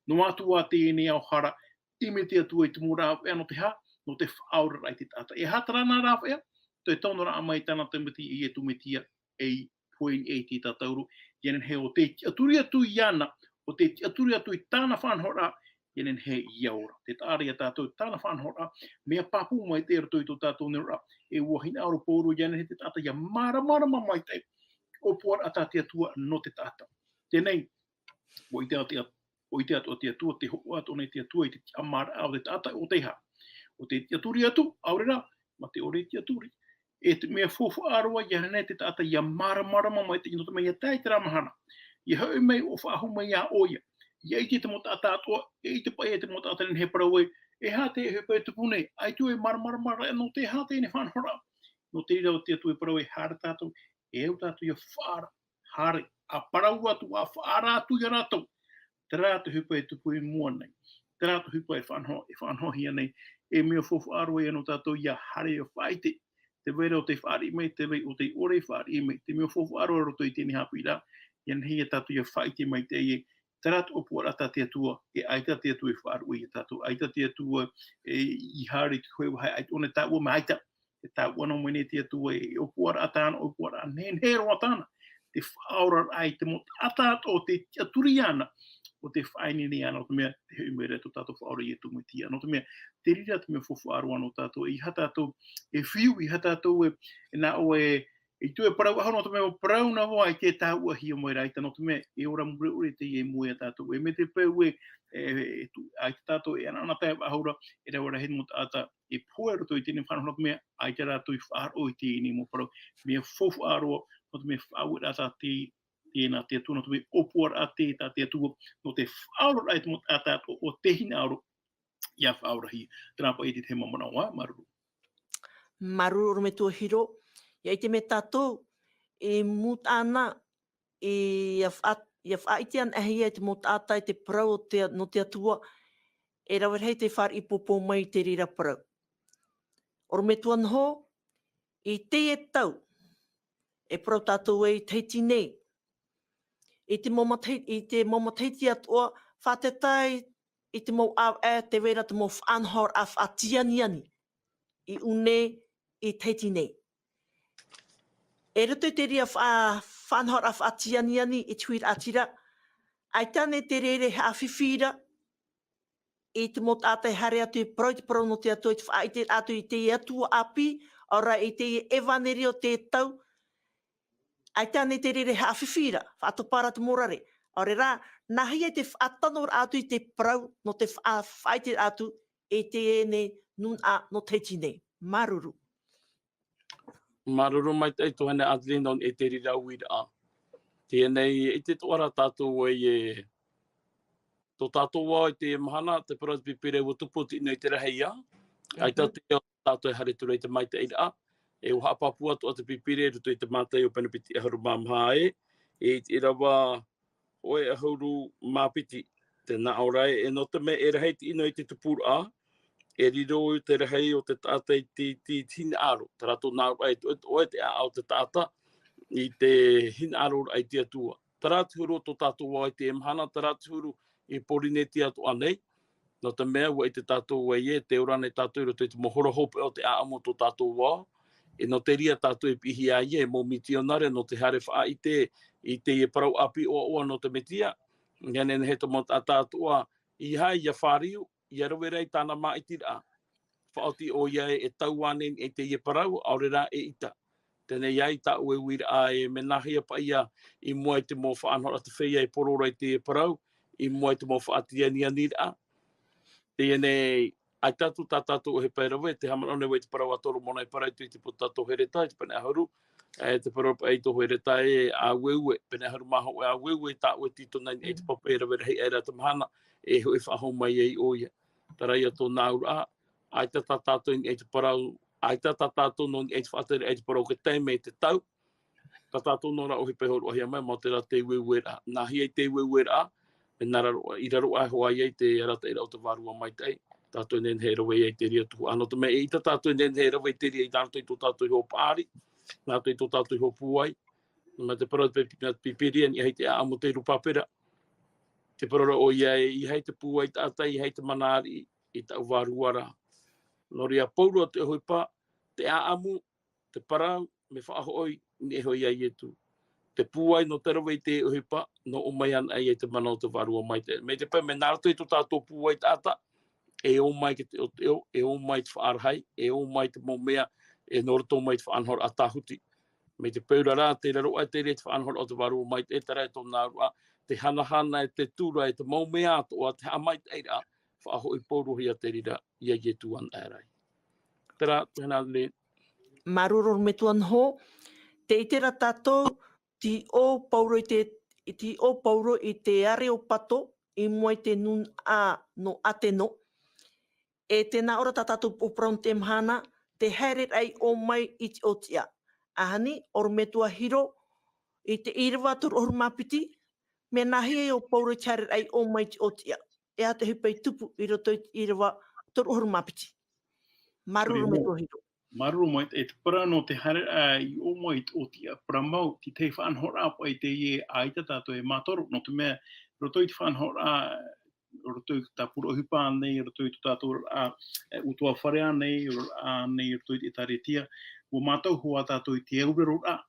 Noa atu ā teie nei ao hara, ʻimi te Atua i te mau rāveʻa nō te aha, nō te faʻaoraraʻa i te taʻata. E aha terā nā rāveʻa? Te tonoraʻa mai tāna Timoti e Iesu Mesia, ei pohe i niʻa i te tātauro, ʻia nehenehe ʻo tei tiʻaturi atu iāna, ʻo tei tiʻaturi atu i tāna faʻanahoraʻa, ʻia nehenehe ʻia ora. Tē taʻa ra ia tātou tāna faʻanahoraʻa, mea pāpū maitaʻi i roto i tō tātou neroraʻa, e ʻua hinaʻaro Paulo ʻia nehenehe te taʻata ʻia māramarama maitaʻi, ʻōpuaraʻa tā te Atua nō te taʻata. Teie nei, ʻua ʻite atoʻa te At-, ʻua ʻite atoʻa te Atua, tē hoʻo atoʻa nei te Atua i te tiʻamāraʻa o te taʻata ʻo tei aha. ʻO tei tiʻaturi atu, ʻaore rā, mā te ʻore i tiʻaturi. E te mea faufaʻa roa ʻia nehenehe te taʻata ʻia māramarama maitaʻi nō te mea ʻia tae i terā mahana. ʻIa hoʻi mai ʻo faʻahou mai iā ʻoia. ʻIa ʻite te mau taʻata atoʻa, e ʻite paʻi te mau taʻata nehenehe e parau ē, e aha te ʻohipa e tupu nei, ʻaita e māramarama ra nō te aha teie nei faʻanahoraʻa. Nō te reira te Atua e parau ē haere tātou, e au tātou ʻia faʻaara, haere, ʻa parau atu, ʻa faʻaara atu iā rātou. Terā te ʻohipa e tupu i mua nei. Terā te ʻohipa e faʻanaho-, e faʻanahohia nei. E mea faufaʻa roa ïa nō tātou ʻia haere ʻia faʻaʻite. Tē vai ra ʻo tei fāriʻi mai, tē vai ʻo tei ʻore e fāriʻi mai. Te mea faufaʻa roa roto i teie nei haʻapiʻiraʻa, ʻia nehenehe tātou ʻia faʻaʻite maitaʻi ē, terā te ʻōpuaraʻa tā te Atua, e ʻaita te Atua e faʻaruʻe iā tātou, ʻaita te Atua e, i haere i te hōʻē vāhi, ʻaita ʻōna e taʻua mai, ʻaita, e taʻua noa mai nei te Atua, e ʻōpuaraʻa tāna, ʻōpuaraʻa nehenehe roa tāna, te faʻaoraraʻa i te mau taʻata atoʻa ʻo tei tiʻaturi iāna, ʻo tei faʻaineine iāna, nō te mea, tē hoʻi mai ra tō tātou Faʻaora ʻo Iesu Mesia. Nō te mea, te reira te mea faufaʻa roa nō tātou, e ʻeiaha tātou e fiu, ʻeiaha tātou e, e nā ʻō e, e ʻaita e parau ʻahuru, nō te mea, parau noa vau, ʻaita e taʻuhia mai ra, ʻaita, nō te mea, e ora mure ʻore teie i mua iā tātou, e mai te peu ē, e, e, tu-, ʻaita tātou e ʻanaʻanatae faʻahou ra, e rave rahi mau taʻata e pohe i roto i teie nei faʻanahoraʻa, nō te mea, ʻaita rātou i faʻaroʻo i teie nei mau parau, mea faufaʻa roa, nō te mea faʻaueraʻa tā te, teie nā te Atua, nō te mea ʻōpuaraʻa tē tā te Atua, nō te faʻaoraraʻa i te mau taʻata atoʻa ʻo tē hinaʻaro ʻia faʻaorahia. Terā paʻi te tahi mau manaʻo, ā, māuruuru. Māuruuru ʻorometua Hiro, ʻia ʻite mai tātou, e mūtaʻa na, e, ʻia faʻa-, ʻia faʻaʻite anaʻe ïa i te mau taʻata i te parau o te, nō te Atua, e rave rahi te fāriʻi pōpō mai i te reira parau. ʻOrometua Noho, i teie tau, e parau tātou ē i Tahiti nei, i te mau matahi-, i te mau matahiti atoʻa, faʻatetae i te mau ʻāvaʻe, tē vai ra te mau faʻanahoraʻa faʻatianiani i ʻō nei i Tahiti nei. I roto i te reira faʻa-, faʻanahoraʻa faʻatianiani i te huiraʻatira, ʻaita ānei te reira e haʻafifi ra, i te mau taʻata e haere atu i parau i te parau nō te Atua, i te faʻaʻite atu i te Atua ʻāpī, ʻaore rā i te ʻevaneria o te tau, ʻaita ānei te reira e haʻafifi ra, faʻatopa ra te morare. ʻAore rā, nā hea te faʻatano ra atu i te parau nō te faʻa-, faʻaʻite atu i teie nūnaʻa nō Tahiti nei. Māuruuru. Māuruuru maitaʻi tuahine Adeline nō te reira uiraʻa. Teie nei, ʻite atoʻa ra tātou ē, tō tātou vao i teie mahana, te parau a te Pīpīria ʻua tupu atu i te rahi ia. ʻAita te ao tātou e haere atu ra i te maitaʻiraʻa. E ʻua haʻapāpū atoʻa te Pīpīria i roto i te Mātaio pene piti ʻahuru mā maha ē, i te ʻīrava hōʻē ʻahuru mā piti. Tē nā ʻō ra ē, e nō te mea e rahi te ʻino i te tupuraʻa, e riro te rahi o te taʻata i te, te, te hinaʻaro. Terā tōna auraʻa, e toʻe, toʻe te ʻāʻau o te taʻata i te hinaʻaroraʻa i te Atua. Terā te huru o tō tātou vao i teie mahana, terā te huru i Pōrīnetia atoʻa nei. Nō te mea, ʻua ʻite tātou ē, tē ora nei tātou i roto i te mau hora hopeʻa o te ʻāʻamu o tō tātou vao. E nō te reira tātou e piʻihia ai e mau mitionare nō te haere faʻaʻite i teie parau ʻāpī ʻoaʻoa nō te Mesia. ʻIa nehenehe te mau taʻata atoʻa, ʻeiaha ʻia fāriu, ʻia rave ra i tāna māʻitiraʻa. Faʻaoti ʻoia ē, e tau ānei i teie parau, ʻaore rā e ʻita. Teie nei ā tāʻu e uiraʻa ē, mea nā hea paʻi ā, i mua i te mau faʻanahoraʻa a te feiā e poro ra i teie parau, i mua i te mau faʻatianianiraʻa. Teie nei, ʻaita atu tā tātou ʻohipa e rave, tē haʻamanaʻo nei vau i te parau a Solomona i parau atu i te puta a Tohereta, i te pene ʻahuru, e te parau paʻi i Tohereta ē, aueue, pene ʻahuru mā hōʻē, aueue, tāʻu e tītona i te papa e rave rahi aʻera te mahana, e hoʻi faʻahou mai ai ʻoia. Terā ia tōna auraʻa, ʻaita tā tātou i niʻa i te parau, ʻaita tā tātou nō niʻa i te faʻatere i te parau o te taime e te tau, tā tātou nō rā ʻohipa e hōroʻahia mai, mau terā te ueueraʻa. Nā hea i te ueueraʻa, mea nā raro, i raro aʻe hoʻi ai te arataʻiraʻa o te Vārua Maitaʻi, tātou e nehenehe e rave ai te reira tuhaʻa. Nō te mea e ʻita tātou e nehenehe e rave i te reira i roto i tō tātou iho paʻari, nā roto i tō tātou iho pūai, mā te parau a te Pī-, Pīpīria i niʻa i te ʻāʻamu o te huru pāpera. Te parau ra ʻoia ē, ʻeiaha te pūai taʻata, ʻeiaha te mana ariʻi i tāʻu vārua ra. Nō reira, pauroa te ʻohipa, te ʻāʻamu, te parau, mea faʻahoʻi, i niʻa iho ia Ietu. Te pūai nō te rave i te ʻohipa, nō ʻō mai anaʻe ia i te mana o te Vārua Maitaʻi. Mai te peu, mea nā roto i tō tātou pūai taʻata, e ō mai te teʻoteʻo, e ō mai te faʻarahi, e ō mai te mau mea, e nō roto mai te faʻanahoraʻa tāhuti. Mai te peu ra, tē raro aʻe te reira te faʻanahoraʻa o te Vārua Maitaʻi, terā ia tōna auraʻa, te hanahana e te tura e te mau mea atoʻa, te haʻamaitaʻiraʻa, faʻahoʻi paurohia te reira ia Ietu anaʻe ra. Terā, tuahine Adeline. Māuruuru metua Noho, tē ʻite ra tātou, tei ʻō Pauro i te, tei ʻō Pauro i te Areopago, i mua i te nūnaʻa nō Ateno. E tē nā ʻō ra tā tātou parau nō teie mahana, te haereraʻa i ʻō mai i te ʻōtiʻa. ʻAhani, ʻorometua Hiro, i te ʻīrava toru ʻahuru mā piti, mea nā hea ʻo Pauro i te haereraʻa i ʻō mai i te ʻōtiʻa. E aha te ʻohipa i tupu i roto i te ʻīrava toru ʻahuru mā piti. Māuruuru metua Hiro. Māuruuru maitaʻi, e te parau nō te haereraʻa i ʻō mai i te ʻōtiʻa, parau mau, te tahi faʻanahoraʻa paʻi teie ʻaita tātou e mātoro, nō te mea, roto i te faʻanahoraʻa, roto i tā Pauro ʻohipa nei, roto i tō tātou, ā, e, utuafare ānei, ā, nei, roto i te ʻĒtārētia, ʻua mātau hoʻi tātou i te auraroraʻa,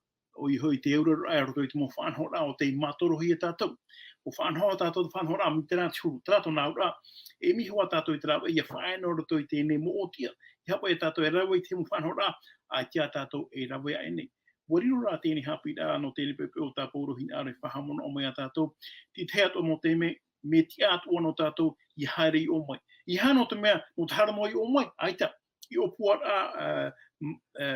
ʻoia hoʻi te auraroraʻa, roto i te mau faʻanahoraʻa o tei mātorohia tātou. ʻUa faʻanaho tātou te faʻanahoraʻa, mai terā te huru, terā tōna auraʻa, e ʻimi hoʻi tātou i te rāveʻa, ʻia faʻaea nō roto i teie nei mau ʻōtiʻa, ʻeiaha paʻi tātou e rave i te mau faʻanahoraʻa, ʻaita tātou e rave aʻe nei. ʻUa riro rā teie nei haʻapiʻiraʻa nō teie nei poʻipoʻi o tā Pauro hinaʻaro e faʻahaʻamanaʻo mai ia tātou, te tahi atoʻa mau taime, mea tiʻa atoʻa nō tātou ʻia haere i ʻō mai. ʻEiaha nō te mea, nō te haere noa i ʻō mai, ʻaita, i ʻōpuaraʻa, ā, m-, ā,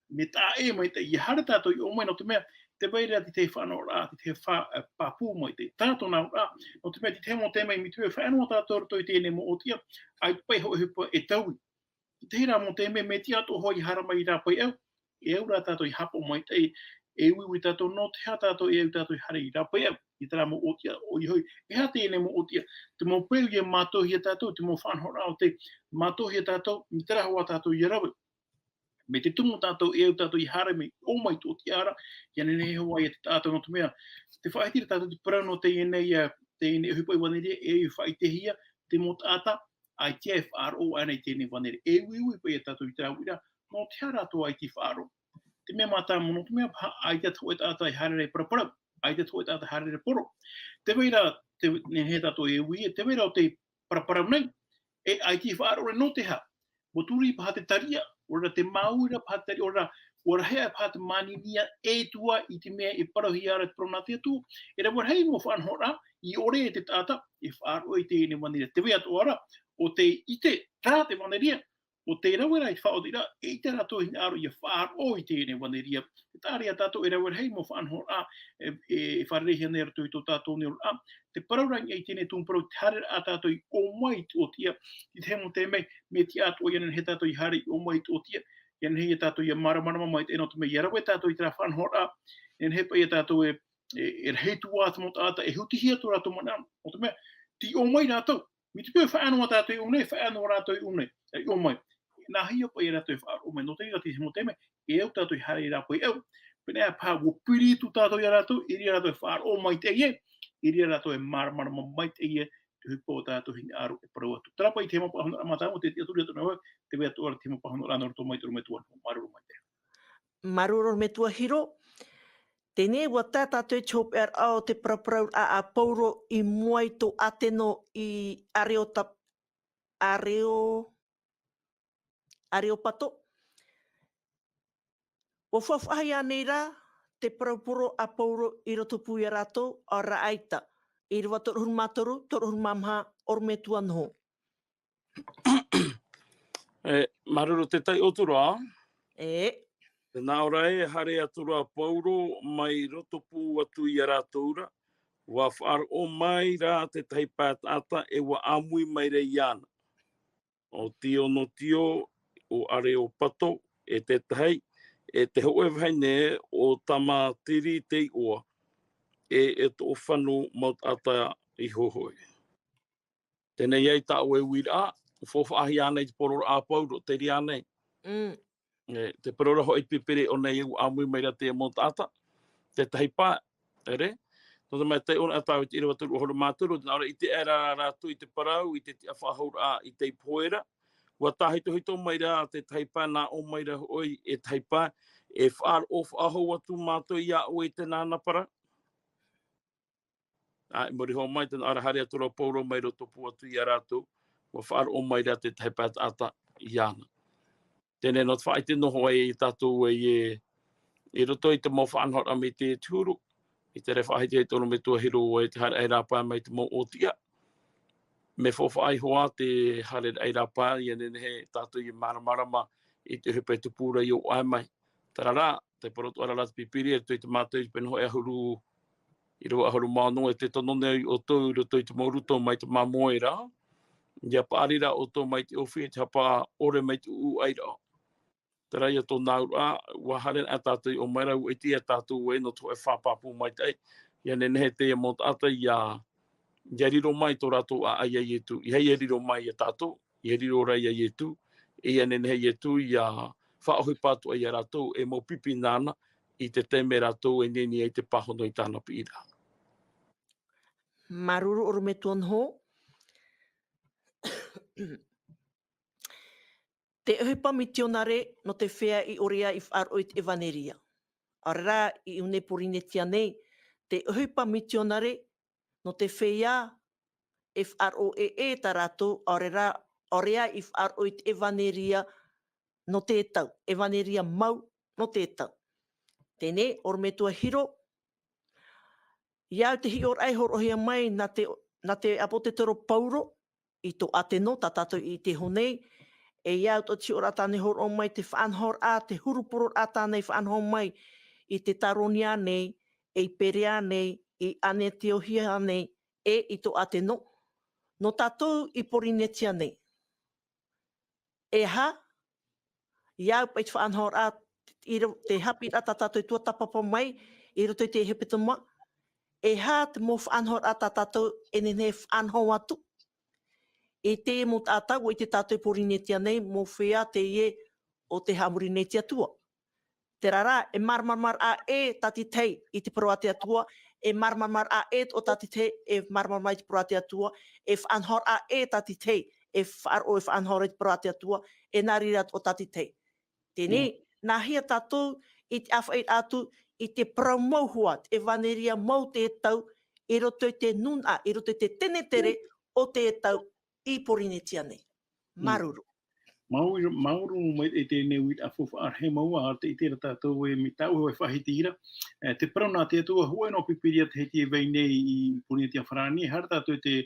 mea taʻa ʻē maitaʻi, ʻia haere tātou i ʻō mai nō te mea, tē vai ra te tahi faʻanahoraʻa, te tahi fa-, ā, pāpū maitaʻi. Terā tōna auraʻa, nō te mea te tahi mau taime, mai te peu e faʻaea noa tātou i roto i teie nei mau ʻōtiʻa, ʻaita paʻi hōʻē ʻohipa e taui. Te tahi rā mau taime, mea tiʻa atoʻa hoʻi ʻia haere mai i rāpae ʻau, e au rā tātou ʻia haʻapaʻo maitaʻi, e uiui tātou nō te aha tātou e au tātou ʻia haere i rāpae ʻau, i terā mau ʻōtiʻa, ʻoia hoʻi, e aha teie nei mau ʻōtiʻa, te mau peu ʻia mātauhia tātou, te mau faʻanahoraʻa o tei mātauhia tātou, mai terā hoʻi tātou ʻia rave. Mai te tumu tātou e au tātou ʻia haere mai, ʻō mai i te ʻōtiʻa ra, ʻia nehenehe hoʻi ia te taʻata nō te mea, tē faʻaʻite ra tātou te parau nō teie nei, ā, teie nei ʻohipa ʻevaneria, e faʻaʻitehia, te mau taʻata, ʻaita e faʻaroʻo anaʻe i teie nei ʻevaneria. E uiui paʻi ia tātou i terā uiraʻa, nō te aha rātou ʻaita i faʻaroʻo. Te mea mātāmua nō te mea, ʻaita te hōʻē taʻata e haere ra e paraparau, ʻaita te hōʻē taʻata e haere ra e poro. Tē vai ra, tē, nehenehe tātou e ui, tē vai ra ʻo tei paraparau nei, e ʻaita e faʻaroʻo nō te aha. Moturi paha te tariʻa, ʻo rā te māuiui paha te tariʻa, ʻo rā, ʻua rahi paha te māninia e tua i te mea e parauhia ra te parau nā te Atua, e rave rahi mau faʻanahoraʻa, i ʻore e te taʻata, e faʻaroʻo i teie nei ʻevaneria. Te vai atoʻa ra, ʻo tē ʻite ra te ʻevaneria, ʻo tē rave ra i te faʻaotiraʻa, e ʻite rātou hinaʻaro ʻia faʻaroʻo i teie nei ʻevaneria. Tē taʻa ra ia tātou e rave rahi mau faʻanahoraʻa, e, e, e fārereihia nei i roto i tō tātou nei oraraʻa. Te parau ra i teie nei tumu parau, tē haere ra tātou i ʻō mai i te ʻōtiʻa, i te hemo te mea, mea tiʻa atoʻa ʻia nehenehe tātou ʻia haere i ʻō mai i te ʻōtiʻa, ʻia nehenehe ia tātou ʻia māramarama maitaʻi nō te mea, ʻia rave tātou i terā faʻanahoraʻa, ʻia nehenehe paʻi ia tātou e, e, e rahi atu ā te mau taʻata, e hutihia tō rātou manaʻo, nō te mea, tē ʻō mai rātou, mai te peu e faʻaea noa tātou i ʻō nei, faʻaea noa rātou i ʻō nei, e, ʻō mai. Nā hea paʻi ia rātou e faʻaroʻo mai, nō te reira te hemo te mea, e au tātou i haere i rāpae au. Pēneiaʻe paha, ʻua piri atu tātou ia rātou, i reira rātou e faʻaroʻo maitaʻi ē, i reira rātou e māramarama maitaʻi ē, te ʻohipa o tātou hinaʻaro e parau atu. Terā paʻi te hemo faʻanahoraʻa mātāmua, tē tiʻaturi atu nei vau, tē vai atoʻa ra te hemo faʻanahoraʻa nō roto mai i te ʻorometua Hiro, māuruuru maitaʻi. Māuruuru ʻorometua Hiro, teie nei ʻua tae tātou i te hopeʻaraʻa o te paraparau a, a Pauro i mua i tō Ateno i Areota-, Areo-, Areopato. ʻUa faʻafaʻahia nei rā te parau poro a Pauro i roto pū ia rātou, ʻaore rā ʻaita. ʻĪrava toru ʻahuru mā toru, toru ʻahuru mā maha, ʻorometua noho. E, māuruuru te taiʻo atu ra. E. Tē nā ʻō ra ē, haere atu ra Pauro mai roto pū atu ia rātou ra, ʻua faʻaroʻo mai rā te tahi pae taʻata e ʻua ʻāmui mai ra iāna. ʻO Tionotio, ʻo Areopato, e te tahi, e te hōʻē vahine ʻo Tamatiri te iʻoa, e, e tō fano mau taʻata i hōhoʻe. Teie nei tā ʻoe uiraʻa, faʻafaʻahia nei te pororaʻa a Pauro, te reira nei. Mm. E, te pororaʻa hoʻi pipiri ʻō nei ʻua ʻāmui mai ra te mau taʻata, te tahi pae, ʻere? Nō te mea taiʻo na tātou i te ʻīrava toru ʻahuru mā toru, nā ʻō ra ʻite aʻera rātou i te parau, i te tiʻafaʻahouraʻa, i te pohe ra. ʻUa tāhitohito mai ra te tahi pae, nā ʻō mai ra hoʻi e tahi pae, e faʻaroʻo faʻahou atu mātou iā ʻoe i teie nei parau. Ā, i muri iho mai, tē nā ʻō ra haere atu ra Pauro mai roto pū atu ia rātou, ʻua faʻaroʻo mai ra te tahi pae taʻata iāna. Teie nei nō te faʻaʻite noa hoʻi ia tātou ē, i roto i te mau faʻanahoraʻa mai te huru, i te reira faʻahiti ai te ʻorometua Hiro ē, te haere i rāpae mai te mau ʻōtiʻa. Mea faufaʻa iho ā te haere i rāpae, ʻia nehenehe tātou ʻia māramarama i te ʻohipa i tupu ra ʻia ʻō mai. Terā rā, te parau atoʻa ra te Pīpīria, i roto i te Māteo i te pene hoʻi ʻahuru, ʻīrava ʻahuru mā ono, e tē tono nei ʻoutou i roto i te mau ruto mai te māmoe ra, ʻia paʻari ra ʻoutou mai te ʻōfī, e te hapa ʻore mai te ʻūʻū ʻairaʻa. Terā ia tōna auraʻa, ʻua haere anaʻe tātou i ʻō mai ra, ʻua ʻite ia tātou ē, nō te hōʻē fā pāpū maitaʻi, ʻia nehenehe teie mau taʻata ʻia, ʻia riro mai tō rātou ʻāʻai ia Ietu, ʻeiaha ʻia riro mai ia tātou, ʻia riro ra ia Ietu, e ʻia nehenehe Ietu ʻia faʻaʻohipa atu ai ia rātou, e mau pipi nāna, i te taime rātou e nehenehe ai te pāhono i tāna piʻiraʻa. Māuruuru ʻorometua Noho. Te ʻohipa mitionare nō te feiā i ʻore ā i faʻaroʻo i te ʻevaneria. ʻAore rā i ʻō nei Pōrīnetia nei, te ʻohipa mitionare nō te feiā e faʻaroʻo ʻē tā rātou, ʻaore rā, ʻaore ā i faʻaroʻo i te ʻevaneria nō te tau, ʻevaneria mau nō te tau. Teie nei, ʻorometua Hiro, ʻeiaha te hiʻoraʻa i hōroʻahia mai nā te, nā te ʻāpōsetolo Pauro, i tō Ateno, tā tātou i ʻite iho nei, e ʻeiaha atoʻa te hiʻoraʻa tāna i hōroʻa mai te faʻanahoraʻa, te huru pororaʻa tāna i faʻanaho mai i Tetaronia nei, e i Perea nei, i Anetiohia nei, e i tō Ateno, nō tātou i Pōrīnetia nei. E aha, ʻeiaha paʻi te faʻanahoraʻa, i ro-, te haʻapiʻiraʻa tā tātou e tuatāpapa mai, i roto i te hepetoma, e aha te mau faʻanahoraʻa tā tātou e nehenehe e faʻanaho atu. I teie mau taʻata, ʻua ʻite tātou i Pōrīnetia nei, mau feiā teie o te haʻamori nei i te Atua. Terā rā, e māramarama ʻē tā te tahi i te parau a te Atua, e māramarama ʻē atoʻa tā te tahi, e māramarama i te parau a te Atua, e faʻanahoraʻa ʻē tā te tahi, e faʻaroʻo, e faʻanahoraʻa i te parau a te Atua, e nā reira atoʻa tā te tahi. Teie nei, Mm. nā hea tātou i te ʻāfaʻiraʻa atu i te parau mau hoʻi, te ʻevaneria mau te tau, i roto i te nūnaʻa, i roto i te tenetere o te tau, i Porinetia nei. Māuruuru. Māuruuru, māuruuru maitaʻi i teie nei uiraʻa faufaʻa rahi mau, ʻaita e ʻite ra tātou ē, mai tāʻu e faʻahiti ra. E, te parau nā te Atua, hōʻē noa Pīpīria Tahiti e vai nei i Porinetia farāni, e haere tātou i te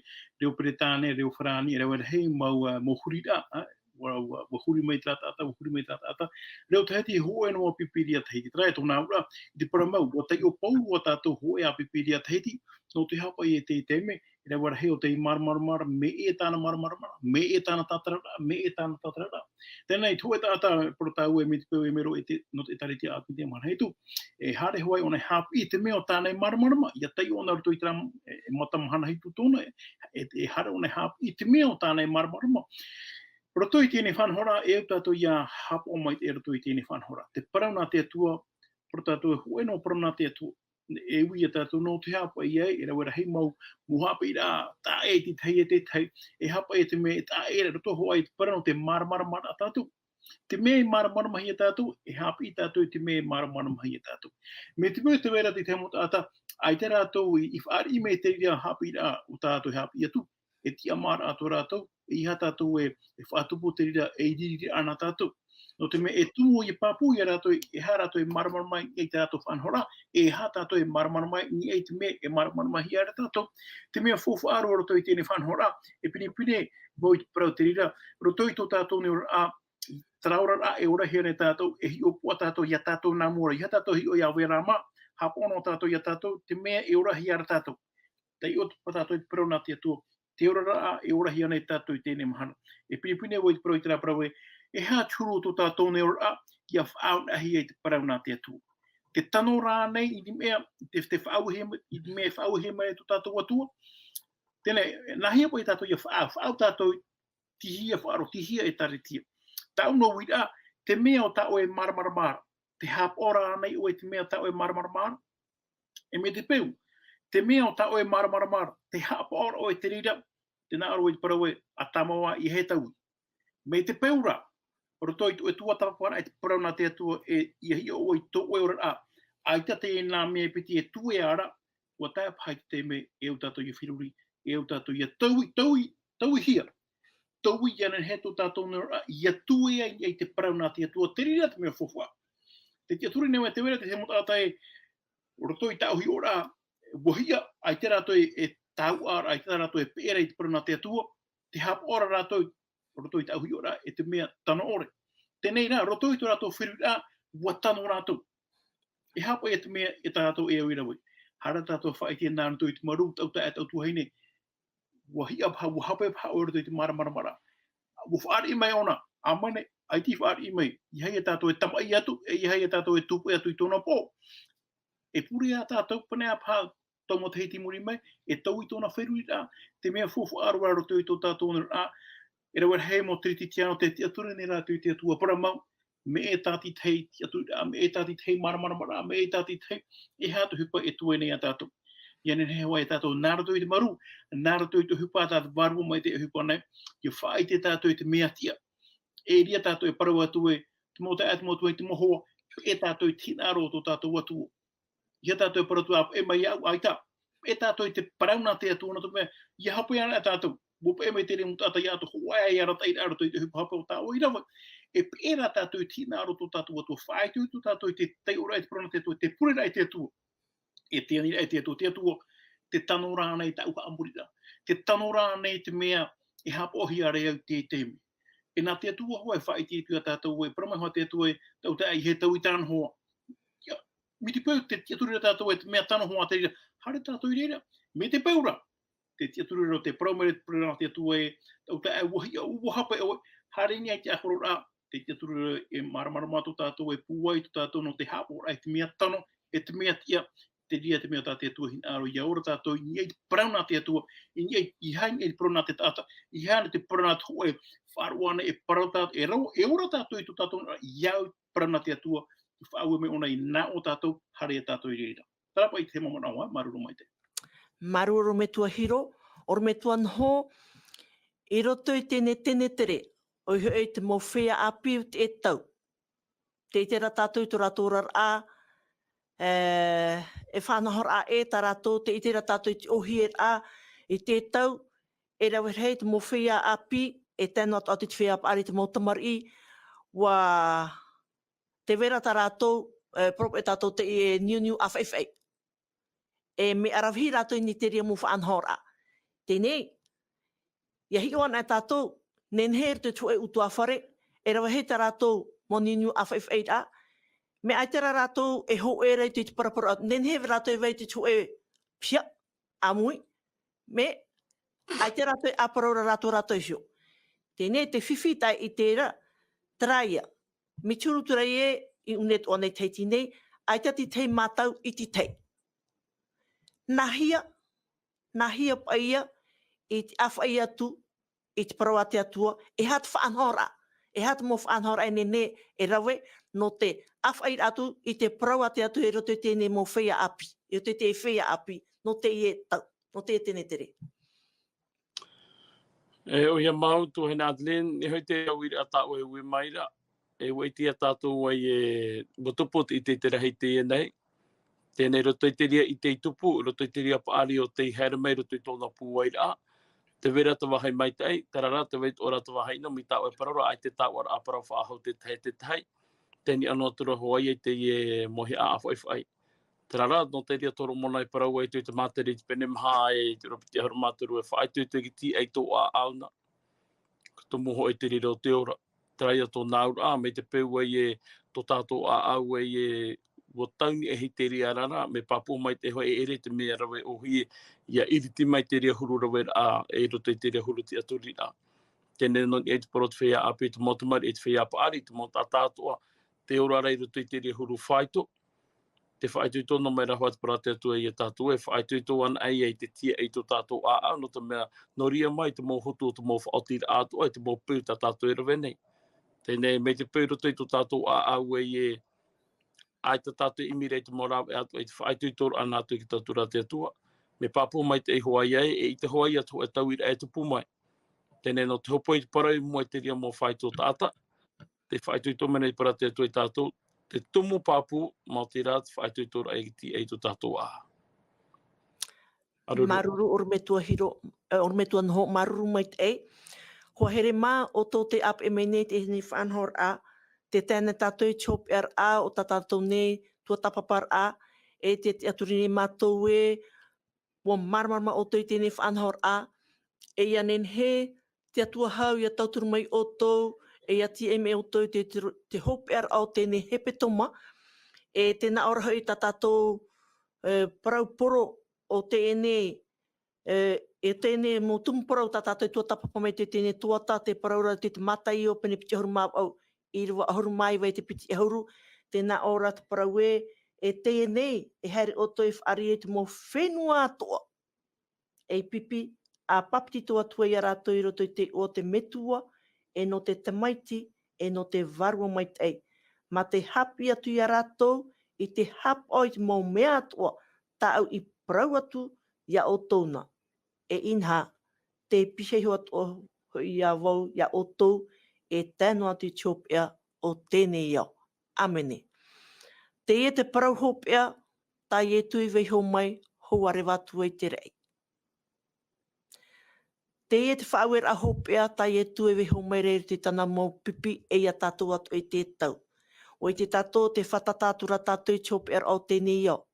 reo Peretāne, reo farāni, e rave rahi mau, ā, mau huriraʻa, ā, ʻua, ʻua, ʻua huri mai terā taʻata, ʻua huri mai terā taʻata. Reo Tahiti, hōʻē noa Pīpīria Tahiti. Terā e tōna auraʻa, i te parau mau, ʻua taiʻo pauroa tātou hōʻē ā Pīpīria Tahiti, nō te haʻapaʻo i teie taime, e rave rahi ʻo tei māramarama ra, mea ʻē tāna māramarama ra, mea ʻē tāna tātararaʻa, mea ʻē tāna tātararaʻa. Teie nei, te hōʻē taʻata, parau tāʻu ē, mai te peu e mero e te, nō te ʻĒtārētia ʻĀpī i teie mahana hitu, e haere hoʻi ʻōna e haʻapiʻi i te mea o tāna e māramarama, ʻia taiʻo ʻōna i roto i terā, e, e mata mahana hitu tōna, e, e, e haere ʻōna e haʻapiʻi i te mea o tāna e māramarama. Roto i teie nei faʻanahoraʻa, e au tātou ʻia haʻapaʻo mai i roto i teie nei faʻanahoraʻa. Te parau nā te Atua, parau tātou e hōʻē noa parau nā te Atua. E ui ia tātou nō te haʻapaʻo i ʻō, e rave rahi mau, mau haʻapiʻiraʻa, taʻa ʻē i te tahi e te tahi, e haʻapaʻo i te mea e taʻa ʻē ra, roto hoʻi i te parau nō te māramaramaraʻa tātou. Te mea e māramaramahia tātou, e haʻapiʻi tātou i te mea e māramaramahia tātou. Mai te peu tē vai ra te tahi mau taʻata, ʻaita rātou i, i fāriʻi mai i te reira haʻapiʻiraʻa, ʻo tātou e haʻapiʻi atu, e tiʻamāraʻa tō rātou, e ʻeiaha tātou e, e faʻatupu i te reira, e ʻiriri ana tātou. Nō te mea e tumu ʻia pāpū ia rātou, e aha rātou e māramarama i niʻa i tā rātou faʻanahoraʻa, e aha tātou e māramarama i niʻa i te mea e māramaramahia ra tātou. Te mea faufaʻa roa roto i teie nei faʻanahoraʻa, e pinepine vau i te parau i te reira, roto i tō tātou nei oraraʻa, terā oraraʻa e orahia nei tātou, e hiʻopoʻa tātou ia tātou nā mua ra, ʻeiaha tātou e hiʻo ia vau ra mā, haʻapaʻo noa tātou ia tātou, te mea e orahia ra tātou. Taiʻo atu paʻi tātou i te parau nā te Atua, te oraraʻa e orahia nei tātou i teie nei mahana. E pinepine vau i te parau i terā parau ē, e aha te huru o tō tātou nei oraraʻa, ʻia faʻaauhia i te parau nā te Atua. Te tano rānei i te mea, te, te faʻaauhia, i te mea e faʻaauhia mai tō tātou Atua. Teie nei, nāhea paʻi tātou ʻia faʻaau, faʻaau tātou, tihia faʻaroʻo, tihia ʻĒtārētia. Tāʻu noa uiraʻa, te mea o tā ʻoe e māramarama ra, tē haʻapaʻo ra ānei ʻoe i te mea o tā ʻoe e māramarama ra? E mai te peu, te mea o tā ʻoe e māramarama ra, tē haʻapaʻo ra ʻoe i te reira, tē nā ʻō ra vau i te parau ē, ʻa tāmau ā, ʻeiaha e taui. Mai te peu rā, roto i tō, e tuatāpaparaʻa i te parau nā te Atua ē, ʻia hiʻo ʻoe i tō ʻoe oraraʻa, ʻaita teie nā mea piti e tuea ra, ʻua tae paʻi te taime e au tātou ʻia feruri, e au tātou ʻia taui, taui, tauihia. Taui ʻia nehenehe tō tātou nei oraraʻa, ʻia tuea i niʻa i te parau nā te Atua, te reira te mea faufaʻa. Te tiʻaturi nei vau ē, tē vai ra te tahi mau taʻata ē, roto i tāʻu hiʻoraʻa, ʻua hiʻa, ʻaita rātou e, e tāuʻa ra, ʻaita rātou e peʻe ra i te parau nā te Atua, tē haʻapaʻo ra rātou, roto i tāʻu hiʻoraʻa, e te mea tano ʻore. Teie nei rā, roto i tō rātou feruriraʻa, ʻua tano rātou. E aha paʻi te mea e tā rātou e au ra vau? Haere tātou e faʻaʻite nā roto i te marū, taʻu taeaʻe, taʻu tuahine. ʻUa hiʻa paha, ʻua hape paha ʻoe i roto i te māramarama ra. ʻUa fāriʻi mai ʻōna, ʻa mai nei, ʻaita i fāriʻi mai, ʻeiaha ia tātou e tamaʻi atu, e ʻeiaha ia tātou e tupu atu i tōna pō. E pure ā tātou, pāhono paha tō matahiti i muri mai, e taui tōna feruriraʻa, te mea faufaʻa roa roto i tō tātou nei oraraʻa, e rave rahi mau Teretitiano tē tiʻaturi nei rātou i te Atua parau mau, mea ʻē tātaʻitahi tiʻaturiraʻa, mea ʻē tātaʻitahi māramaramaraʻa, mea ʻē tātaʻitahi, e aha te ʻohipa e tuea nei ia tātou. ʻIa nehenehe hoʻi tātou nā roto i te marū, nā roto i te ʻohipa tā te Vārua Maitaʻi e ʻohipa nei, ʻia faʻaʻite tātou i te mea tiʻa. E ʻere tātou e parau atu ē, te mau taeaʻe, te mau tuahine, te mau hoa, peʻe tātou i te hinaʻaro o tō tātou Atua. ʻEiaha tātou e parau atu ā, peʻe mai iāʻu, ʻaita. Peʻe tātou i te parau nā te Atua, nō te mea, ʻia hape ana tātou. ʻUa peʻe mai te reira mau taʻata iā tātou, hoʻi e arataʻi ra roto i te ʻohipa hape o tā ʻoe i rave. E peʻe rā tātou i te hinaʻaro o tō tātou Atua, faʻaitoito tātou i te taiʻoraʻa i te parau nā te Atua, te pureraʻa i te Atua. E te aniraʻa i te Atua, te Atua, tē tano ra ānei tāʻu haʻamoriraʻa? Tē tano ra ānei te mea e haʻapaʻohia ra au i teie taime? E nā te Atua hoʻi e faʻaʻite atu iā tātou ē, parau mai hoʻi te Atua ē, taʻu taeaʻe, ʻeiaha e taui tāna hoa. ʻIa, mai te peu tē tiʻaturi ra tātou ē, te mea tano hoa te reira, haere tātou i reira, mai te peu rā. Tē tiʻaturi ra, tē parau mai ra te pureraʻa nā te Atua ē, taʻu taeaʻe, ʻua hiʻa, ʻua hape ʻoe, haere i niʻa i te ʻāhororaʻa, tē tiʻaturi ra e māramarama tō tātou, e pūai tō tātou nō te haʻapaʻoraʻa i te mea tano, e te mea tiʻa, te reira te mea tā te Atua e hinaʻaro, ʻia ora tātou i niʻa i te parau nā te Atua, i niʻa i, ʻeiaha i niʻa i te parau nā te taʻata, ʻeiaha i niʻa i te parau nā te hōʻē, faʻaroʻo ānei e parau tātou, e rau, e ora tātou i tō tātou, ʻia au i te parau nā te Atua, tē faʻaue mai ʻōna i nā ʻō tātou, haere tātou i reira. Terā paʻi te mau manaʻo, ā, māuruuru maitaʻi. Māuruuru Metua Hiro, ʻorometua Noho, i roto i teie nei tenetere, ʻoia hoʻi te mau feiā ʻāpī ʻo te ʻĒtau. Tē ʻite ra tātou i tō rātou oraraʻa, e, e faʻanahoraʻa ʻē tā rātou, tē ʻite ra tātou i te ʻōhieraʻa, i te ʻĒtau, e rave rahi te mau feiā ʻāpī, e tae noa atu i te feiā paʻari, te mau tamariʻi, ʻua tē vai ra tā rātou, e, parau paʻi tātou teie e niuniu ʻāfaʻifaʻi. E mea ʻaravihi rātou i niʻa i terā mau faʻanahoraʻa. Teie nei, ʻia hiʻo anaʻe tātou, nehenehe i roto i te hōʻē ʻutuāfare, e rave rahi tā rātou mau niuniu ʻāfaʻifaʻiraʻa, mea ʻaita rā rātou e hōʻē ra i te, te paraparau, nehenehe rātou e vai i te hōʻē piha ʻāmui, mea ʻaita rātou e ʻāparau ra rātou, rātou e hiʻo. Teie nei te fifi taʻe ʻite ra, terā ïa, mea tūrutura ē, i ʻō nei atoʻa nei Tahiti nei, ʻaita te tahi mātau i te tahi. Nāhea, nāhea paʻi ïa i te ʻāfaʻi atu i te parau a te Atua, e aha te faʻanahoraʻa, e aha te mau faʻanahoraʻa e nehenehe e rave, nō te ʻāfaʻi atu i te parau a te Atua i roto i teie nei mau feiā ʻāpī, i roto i te feiā ʻāpī, nō teie tau, nō teie tenetere. E, ʻoia mau, tuahine Adeline, e hoʻi te uiraʻa tā ʻoe e ui mai ra, e ʻua ʻite ïa tātou ē, ʻua tupu te ʻite rahi i teie nei. Teie nei, roto i te reira ʻite i tupu, roto i te reira paʻari ʻo tei haere mai roto i tōna pūairaʻa. Tē vai ra te vāhi maitaʻi, terā rā, tē vai atoʻa ra te vāhi ʻino, mai tā ʻoe e parau ra, ʻaita tāʻu ra ʻāparau faʻahou te tahi, te tahi. Tē ani noa atu ra hoʻi ïa i teie mauhaʻa ʻāfaʻifaʻi. Terā rā, nō te reira tō Moromona e parau ai i te Mātaireʻa i te pene maha e te ʻīrava piti ʻahuru mā toru, e faʻaitoito i te tīaʻi i tō ʻāʻau na. Ka tumu hoʻi te reira o te ora. Terā ïa tōna auraʻa, mai te peu ē, tō tātou ʻāʻau ē, ʻua tau i niʻa i te reira ra, mea pāpū maitaʻi hoʻi e ʻere te mea rave ʻōhie, ʻia ʻiriti mai te reira huru raveraʻa, e roto i te reira huru tiʻaturiraʻa. Teie nei nō niʻa i te parau o te feiā ʻāpī, te mau tamariʻi, te feiā paʻari, te mau taʻata atoʻa, tē ora ra i roto i te reira huru faito, tē faʻaitoito noa mai ra hoʻi te parau a te Atua ia tātou, e faʻaitoito anaʻe ïa i te tīaʻi i tō tātou ʻāʻau, nō te mea, nō reira mai te mau hotu o te mau faʻaotiraʻa atoʻa, e te mau peu tā tātou e rave nei. Teie nei, mai te peu i roto i tō tātou ʻāʻau ē, ʻaita tātou e ʻimi ra i te mau rāveʻa atoʻa, i te faʻaitoitoraʻa nā atu i te tauturu a te Atua. Mea pāpū maitaʻi hoʻi ē, e ʻite hoʻi ïa te hōʻē tauiraʻa e tupu mai. Teie nei, nō te hopoiʻa i te parau i mua i te reira mau faito taʻata, tē faʻaitoito mai nei te parau a te Atua ia tātou, te tumu pāpū, maoti rā te faʻaitoitoraʻa i te, i tō tātou ʻāʻau. Māuruuru. Māuruuru, ʻorometua Hiro, e, ʻorometua Noho, māuruuru maitaʻi. Hoa here mā, ʻoutou tē ʻāpeʻe mai nei i teie faʻanahoraʻa, tē tae na tātou i te hopeʻaraʻa o tā tātou nei tuatāpaparaʻa, e tē, tē tiʻaturi nei mātou ē, ʻua māramarama ʻoutou i teie faʻanahoraʻa, e ʻia nehenehe te Atua hau ʻia tauturu mai ʻoutou, e ʻia tīaʻi mai ʻoutou i te, te, te hopeʻaraʻa o teie hepetoma, e tē nā ʻō ra hoʻi tā tātou, e, parau poro o teie, e, e teie mau tumu parau tā tātou i tuatāpapa mai i teie tuhaʻa, te parau ra i te Mataio pene piti ʻahuru mā vaʻu, ʻīrava ʻahuru mā iva i te piti ʻahuru, tē nā ʻō ra te parau ē, e teie nei, e haere ʻoutou e fāriʻi i te mau fenua atoʻa, ei pipi, ʻa bāpetizo atu ai ia rātou i roto i te iʻoa o te Metua, e nō te Tamaiti, e nō te Vārua Maitaʻi. Mā te haʻapiʻi atu ia rātou i te haʻapaʻo i te mau mea atoʻa, tāʻu i parau atu ia ʻoutou na. E inaha, tē pihaʻi iho atoʻa hoʻi ia vau ia ʻoutou, e tae noa atu i te hopeʻa o teie ao. ʻĀmene. Teie te parau hopeʻa tā Ietu i vaiiho mai, hoʻi ʻa reva atu ai te raʻi. Teie te faʻaueraʻa hopeʻa tā Ietu e vaiiho mai ra i roto i tāna mau pipi, e ia tātou atoʻa i te tau. ʻUa ʻite tātou, tē fātata atu ra tātou i te hopeʻaraʻa o teie ao.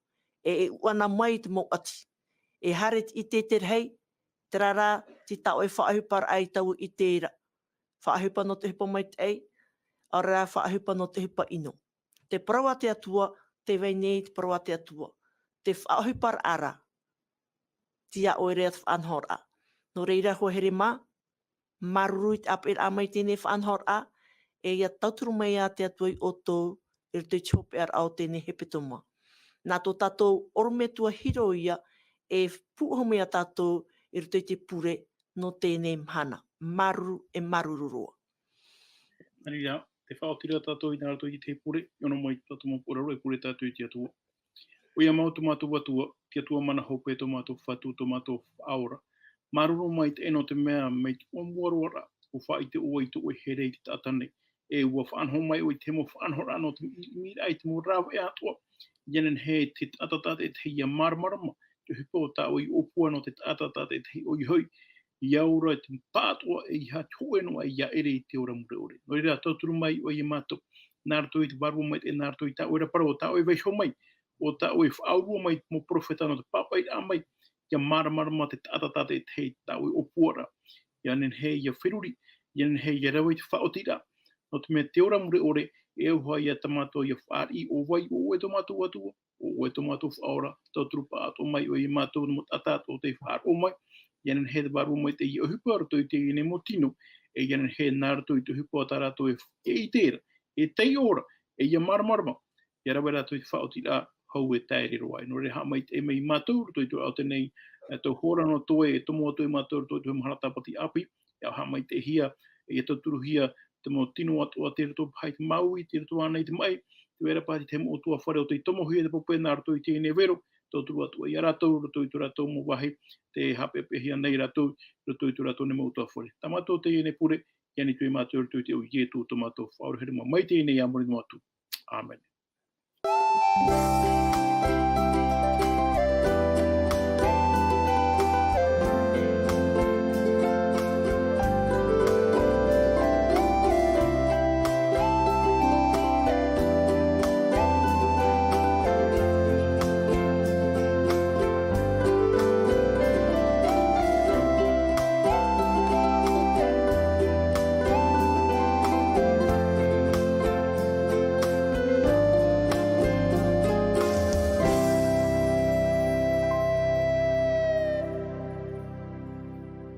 E, e ʻūʻana mai i te mau ʻati. E haere i te, te rahi, terā rā, tei taʻo e faʻaʻohiparaʻa i taua ʻite ra. Faʻaʻohipa nō te ʻohipa maitaʻi, ʻaore rā faʻaʻohipa nō te ʻohipa ʻino. Te parau a te Atua, tē vai nei te parau a te Atua. Te faʻaʻohiparaʻa ra, tei ʻoe ra te faʻanahoraʻa. Nō reira, hoa here mā, māuruuru i te ʻāpeʻeraʻa mai i teie faʻanahoraʻa, e ia tauturu mai ā te Atua ia ʻoutou, i roto i te hopeʻaraʻa o teie hepetoma. Nā tō tātou ʻorometua Hiro ia, e pūʻohu mai ia tātou, i roto i te pure, nō teie mahana. Māuruuru, e māuruuru roa. Nā reira, tē faʻaoti ra tātou i nā roto i te pure, i ʻō noa mai tātou mau pūʻohu ra, e pure tātou i te Atua. ʻOia mau tō mātou Atua, te Atua mana hope, tō mātou Fatu, tō mātou Faʻaora. Māuruuru maitaʻi nō te mea, mai te ʻōmuaraʻa ra, ʻua faʻaʻite ʻoe i tō ʻoe here i te taʻata nei. E ʻua faʻanaho mai ʻoe i te mau faʻanahoraʻa nō te ʻimi, ʻimiraʻa i te mau rāveʻa atoʻa. ʻIa nehenehe te taʻata tātaʻitahi ʻia māramarama, te ʻohipa o tā ʻoe i ʻōpua nō te taʻata tātaʻitahi ʻoia hoʻi. ia ora i te pāʻatoʻa e ia hōʻē noa ia ʻere i te ora mure ʻore. Nō reira, tauturu mai ʻoe ia mātou, nā roto i te vārua maitaʻi, nā roto i tā ʻoe raparau, tā ʻoe vaiiho mai, ʻo tā ʻoe faʻaurua mai, mau perofeta nō te pāpaʻiraʻa mai, ia māramarama te taʻata tātaʻitahi tā ʻoe ʻōpuaraʻa. Ia nehenehe ia feruri, ia nehenehe ia rave i te faʻaotiraʻa. Nō te mea te ora mure ʻore, e au hoʻi ia tā mātou ia fāriʻi, ʻo vai ʻo ʻoe tō mātou Atua, ʻo ʻoe tō mātou Faʻaora, tauturu pāʻatoʻa mai ʻoe ia mātou nō te taʻata atoʻa tei faʻaroʻo mai, ia nehenehe te vārua maitaʻi ia ʻohipa i roto i teie nei mau tino, e ia nehenehe nā roto i te ʻohipa tā rātou e, e ʻite ra, e taiʻo ra, e ia māramarama, ia rave rātou i te faʻaotiraʻa hou e taere roa ai. Nō reira, haʻamaitaʻi mai ia mātou i roto i te aʻo teie nei, e tau hora noa atoʻa e tomo atu ia mātou i roto i te mahana tāpati ʻāpī, ia haʻamaitaʻihia, ia tauturuhia te mau tino atoʻa tei roto paha i te Māui, tei roto ānei i te maʻi, tē vai ra paha te tahi mau ʻutuāfare ʻo tei tomohia te pape nā roto i teie nei vero, tauturu atu ia rātou i roto i tō rātou mau vāhi, tē haʻapeʻapeʻahia nei rātou i roto i tō rātou nei mau ʻutuāfare. Tā mātou teie nei pure, ia ani atu ia mātou i roto i te iʻoa o Ietu tō mātou Faʻaora here mā, mai teie nei ā muri noa atu. ʻĀmene.